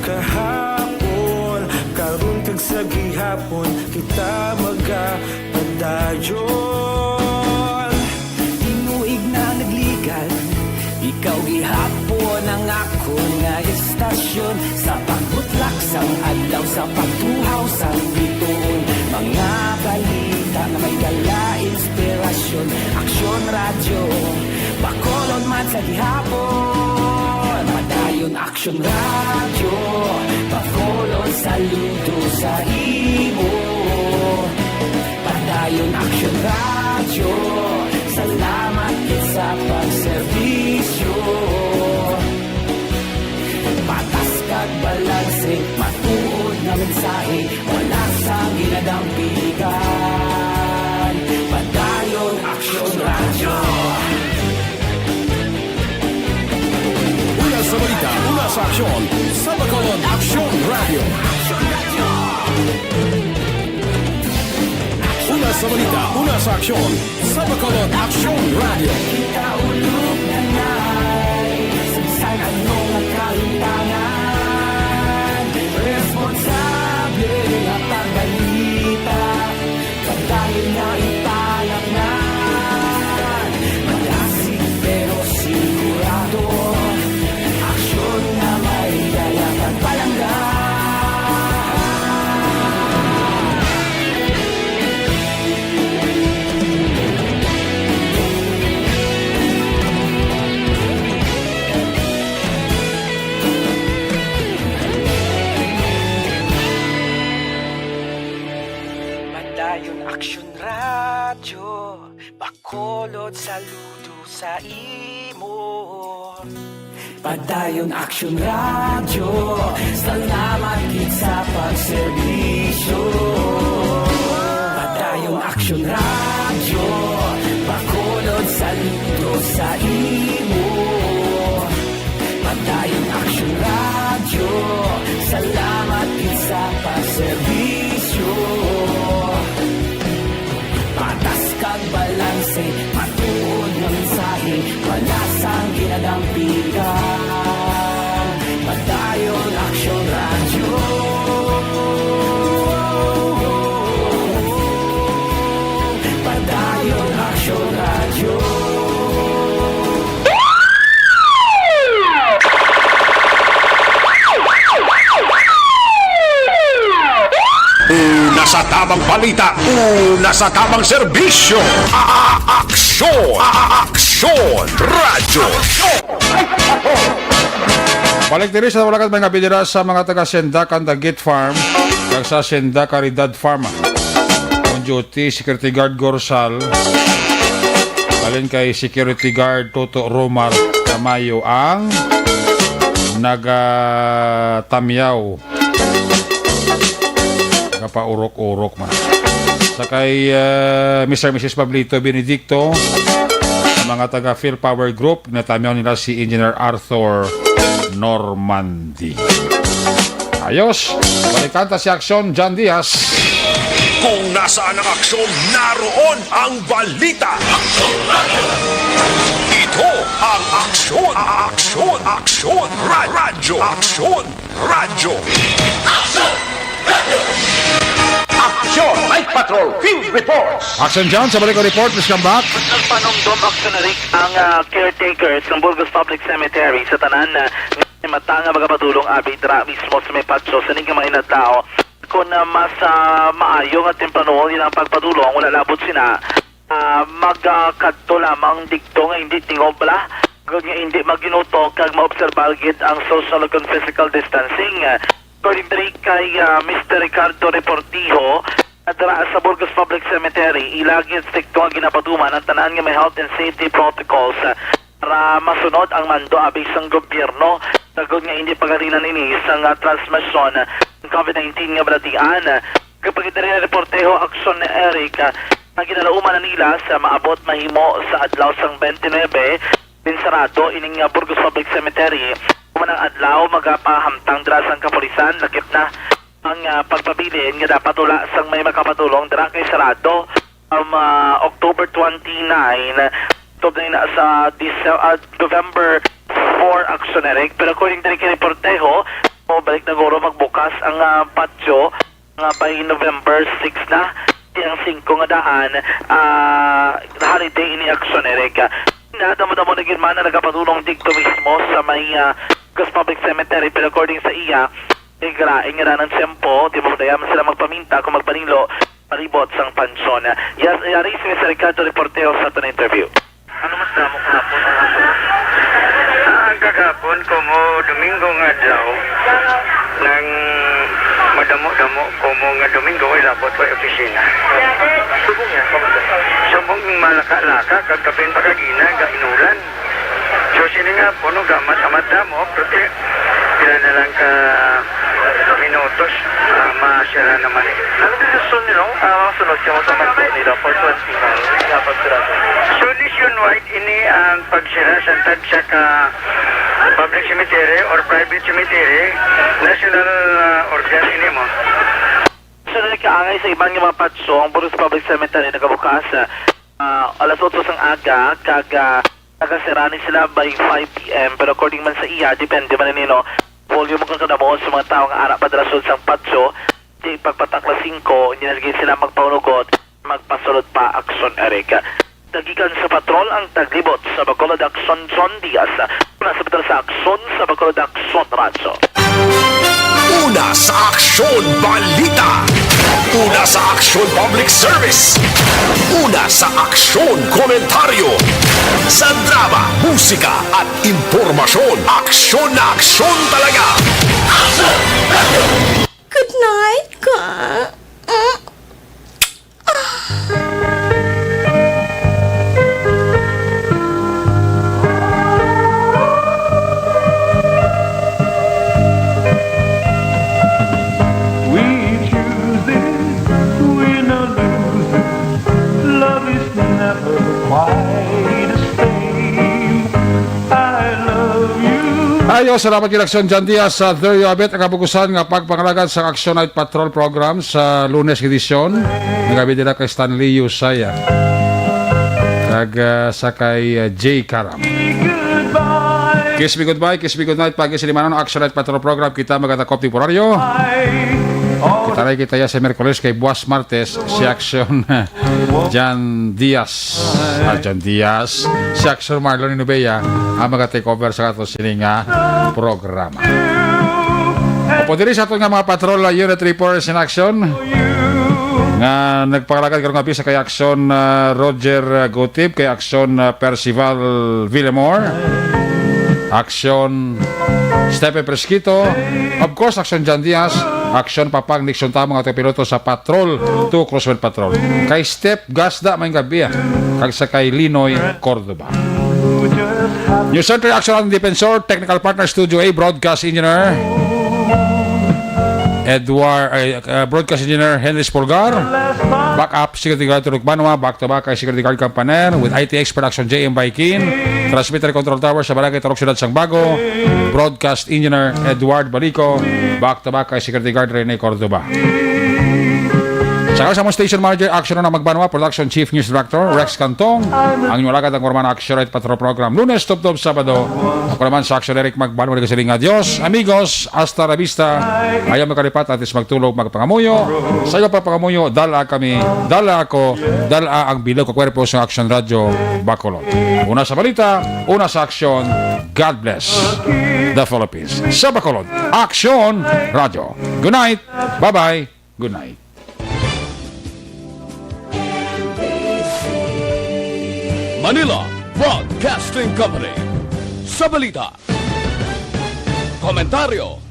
Kahapon, karon kag sa gihapon, kita magapadayon. Tinuig na nagligan, ikaw gihapon ang akon nga istasyon. Sa pagbutlak sang adlaw, sa pagtuhaw sang bituon, mga balita nga may dala inspirasyon. Aksyon Radyo, Bacolod man sa gihapon. Padayon Aksyon Radyo, Bacolod, saludo sa imo. Action Radyo, salamat gid sa pagserbisyo. Patas kag balanse, matuod nga mensahe, wala sang ginadampigan. Padayon Action Radyo. Una sa balita, una sa aksyon, sa Bacolod Action Radyo. Una sa balita, una sa aksyon, sa Bacolod Action Radyo. Kita ulog na ngay, sa ano nga kalimtangan, responsable nga pagbalita, pagdayon nga ipalaknan, malasig pero sigurado, aksyon nga may dala kag palangga. Padayon Action Radyo, Bacolod, saludo sa imo. Padayon Action Radyo, salamat gid sa pagserbisyo. Padayon Action Radyo, Bacolod, saludo sa imo. Padayon Action Radyo, salamat gid sa pagserbisyo. Patas kag balanse, matuod nga mensahe, wala sang ginadampigan. Padayon Action Radyo. Padayon Action Radyo. Una sa tabang balita, una sa tabang serbisyo. A-, a-, aksyon, a-, a-, aksyon, radyo. Balik diri sa wala ka may nga bidira sa mga taga Sendakan Dagit Farm kag sa Senda Caridad Farm. On duty, Security Guard Gorsal. Balin kay Security Guard Toto Romar Tamayo ang nagatamyaw. Nagapaurok-urok man. Sa kay, ah, Mister Missus Pablito Benedicto, sa mga taga Phil Power Group, natamyaw nila si Engineer Arthur Normandy. Ayos, balikan ta si Aksyon, John Diaz. Kung nasaan ang aksyon, naroon ang balita. Ito ang Aksyon, Aksyon, Aksyon, Ra-, Radyo, Aksyon, Radyo. Aksyon! Night Patrol Field Reports! Action John, sa balik ang report, please come back. Nagpanumdom, Action Eric, ang, ah, caretaker sa Burgos Public Cemetery sa tanan, ah, nga may mata nga magapadulong abi dira mismo sa may patio sa ning mga inadlaw. Kung, ah, mas, ah, maayo nga temprano ilang pagpadulong, wala labot sina, ah, magakadto lamang didto nga hindi tingob, bala, agod nga hindi maginuto kag maobserbar gid ang social ug physical distancing. According diri kay, ah, Mister Ricardo Reportijo, dira sa Burgos Public Cemetery, ila gid strikto nga ginapatuman ang tanan nga may health and safety protocols, ah, para masunod ang mando abi sang gobyerno, agod nga hindi pagalinan ini sang, ah, transmisyon ng COVID nineteen nga balatian. Kapag diri na reporteho, Aksyon Eric, ah, nga ginalauman na nila sa maabot mahimo sa adlaw sang twenty-nine, binsarado ining, ah, Burgos Public Cemetery. Human ang adlaw, magapahamtang dira sang kapulisan, lakip na ang, ah, pagpabilin nga dapat wala sang may makapadulong dira kay sarado, um, ah, October twenty-nine, tubtob na sa Dece-, ah, November four, Action Eric. Pero according diri kay reporteho, mobalik na guro magbukas ang, ah, patio nga by November six na, di ang singko nga daan, ah, holiday ini, Action Eric. Na, damo-damo na gid man ang nagapadulong didto mismo sa may, ah, Burgos Public Cemetery, pero according sa iya, igarain nga na ng tiyempo, di mo dayaman sila magpaminta kung magpaninglo palibot sang pansyon. Yes, yari si Mister Ricardo Reportero sa aton interview. Ano mas damo kahapon ang ato? Ah, ang kagahapon, como Domingo nga adlaw, nang mag Damo-damo, komo nga Domingo, ilabot ko opisina. Subong niya, kamusta? Subong malaka-laka, kag kapin pa kagina, ga inulan. So, sini nga po, no, gamat-amat damo, pero ti-, pila na lang ka minutos, ah, masira naman eh. Ano desisyon niyo, no? Ah, masunod ka mo sa Manila for twenty nga pagsirado? So, nationwide ini ang pagsira sa tagsa ka public cemetery or private cemetery, national, ah, order ini mo. Sa nagkaangay sa iban nga mga patso, ang Burgos Public Cemetery nagabukas, ah, alas otso sang aga, kag, ah, nagasirani sila by five p m. Pero according man sa iya, depende man ini, no, volume kung kadamo sa mga tawo nga ara padala sud sang patso, di pagpatak alas singko, hindi na lagi sila magpahunugot, magpasulod pa aksyon, Eric. Tagikan sa patrol ang taglibot sa Bacolod Aksyon, John Diaz. Una sa patrol sa aksyon sa Bacolod Aksyon Radyo. Una sa aksyon balita. Una sa aksyon public service. Una sa aksyon komentaryo. Sa drama, musika at impormasyon, aksyon na aksyon talaga. Good night, ka. Mm. We choose this, we no lose this. Love is never quite the same. I love you. Ayo, salamat gid, Aksyon John Diaz. Sa There You Have It, ang kabukusan nga pagpangalagad sa Aksyon Night Patrol Program sa Lunes edisyon. Nagabi nila kay Stanley Usaya. Kag, ah, sa kay, ah, Jay Karam. Kiss me goodbye, kiss me goodnight. Pag-isilimanon, Aksyon Night Patrol Program. Kita magatakop temporaryo. Kita rin kita ya sa Miyerkules kay buwas Martes, si Aksyon John Diaz. Ah, John Diaz. Si Aksyon Marlon Inubea ang mag-take over sa ato sini nga programa. Upod diri sa aton nga mga patrol, uh, Unit three four is in action. Nga nagpangalagad karong gabi sa kay Aksyon, uh, Roger, uh, Gutib, kay Aksyon, uh, Percival Villamor, Aksyon Stephen Presquito, of course, Aksyon John Diaz, Aksyon Papang Nixon Tamo, nga piloto sa Patrol two Crosswind Patrol. Kay Step Gasda, may gabi, ah. Kag sa kay Linoy Cordoba. News Center, Aksyon Defensor, Technical Partner, Studio A, Broadcast Engineer Edward, ay, uh, Broadcast Engineer Henry Spolgar, Backup Security Guard Turok Banwa, Back to Back kay Security Guard Campaner, with I T Expert Aksyon J M Baikin, Transmitter Control Tower sa Barangay Turok, Siyudad sang Bago, Broadcast Engineer Edward Balico, Back to Back kay Security Guard Rene Cordoba. Sa sa among station manager, Aksyon na Magbanwa, Production Chief News Director, Rex Cantong, ang inyong alagad ang Orman Aksyon Right Patrol Program, Lunes, tubtob, Sabado. Ako naman sa Aksyon, Eric Magbanwa, nagasiling nga, "Dios, amigos, hasta la vista." Ayaw magkalipat, atis magtulog, magpangamuyo. Sa iyo pa pangamuyo, dala kami, dala ako, dala ang bilog ko kwerpo sa Aksyon Radyo Bacolod. Una sa balita, una sa aksyon. God bless the Philippines. Sa Bacolod, Aksyon Radyo. Good night. Bye-bye. Good night. Manila Broadcasting Company. Sa balita, komentaryo,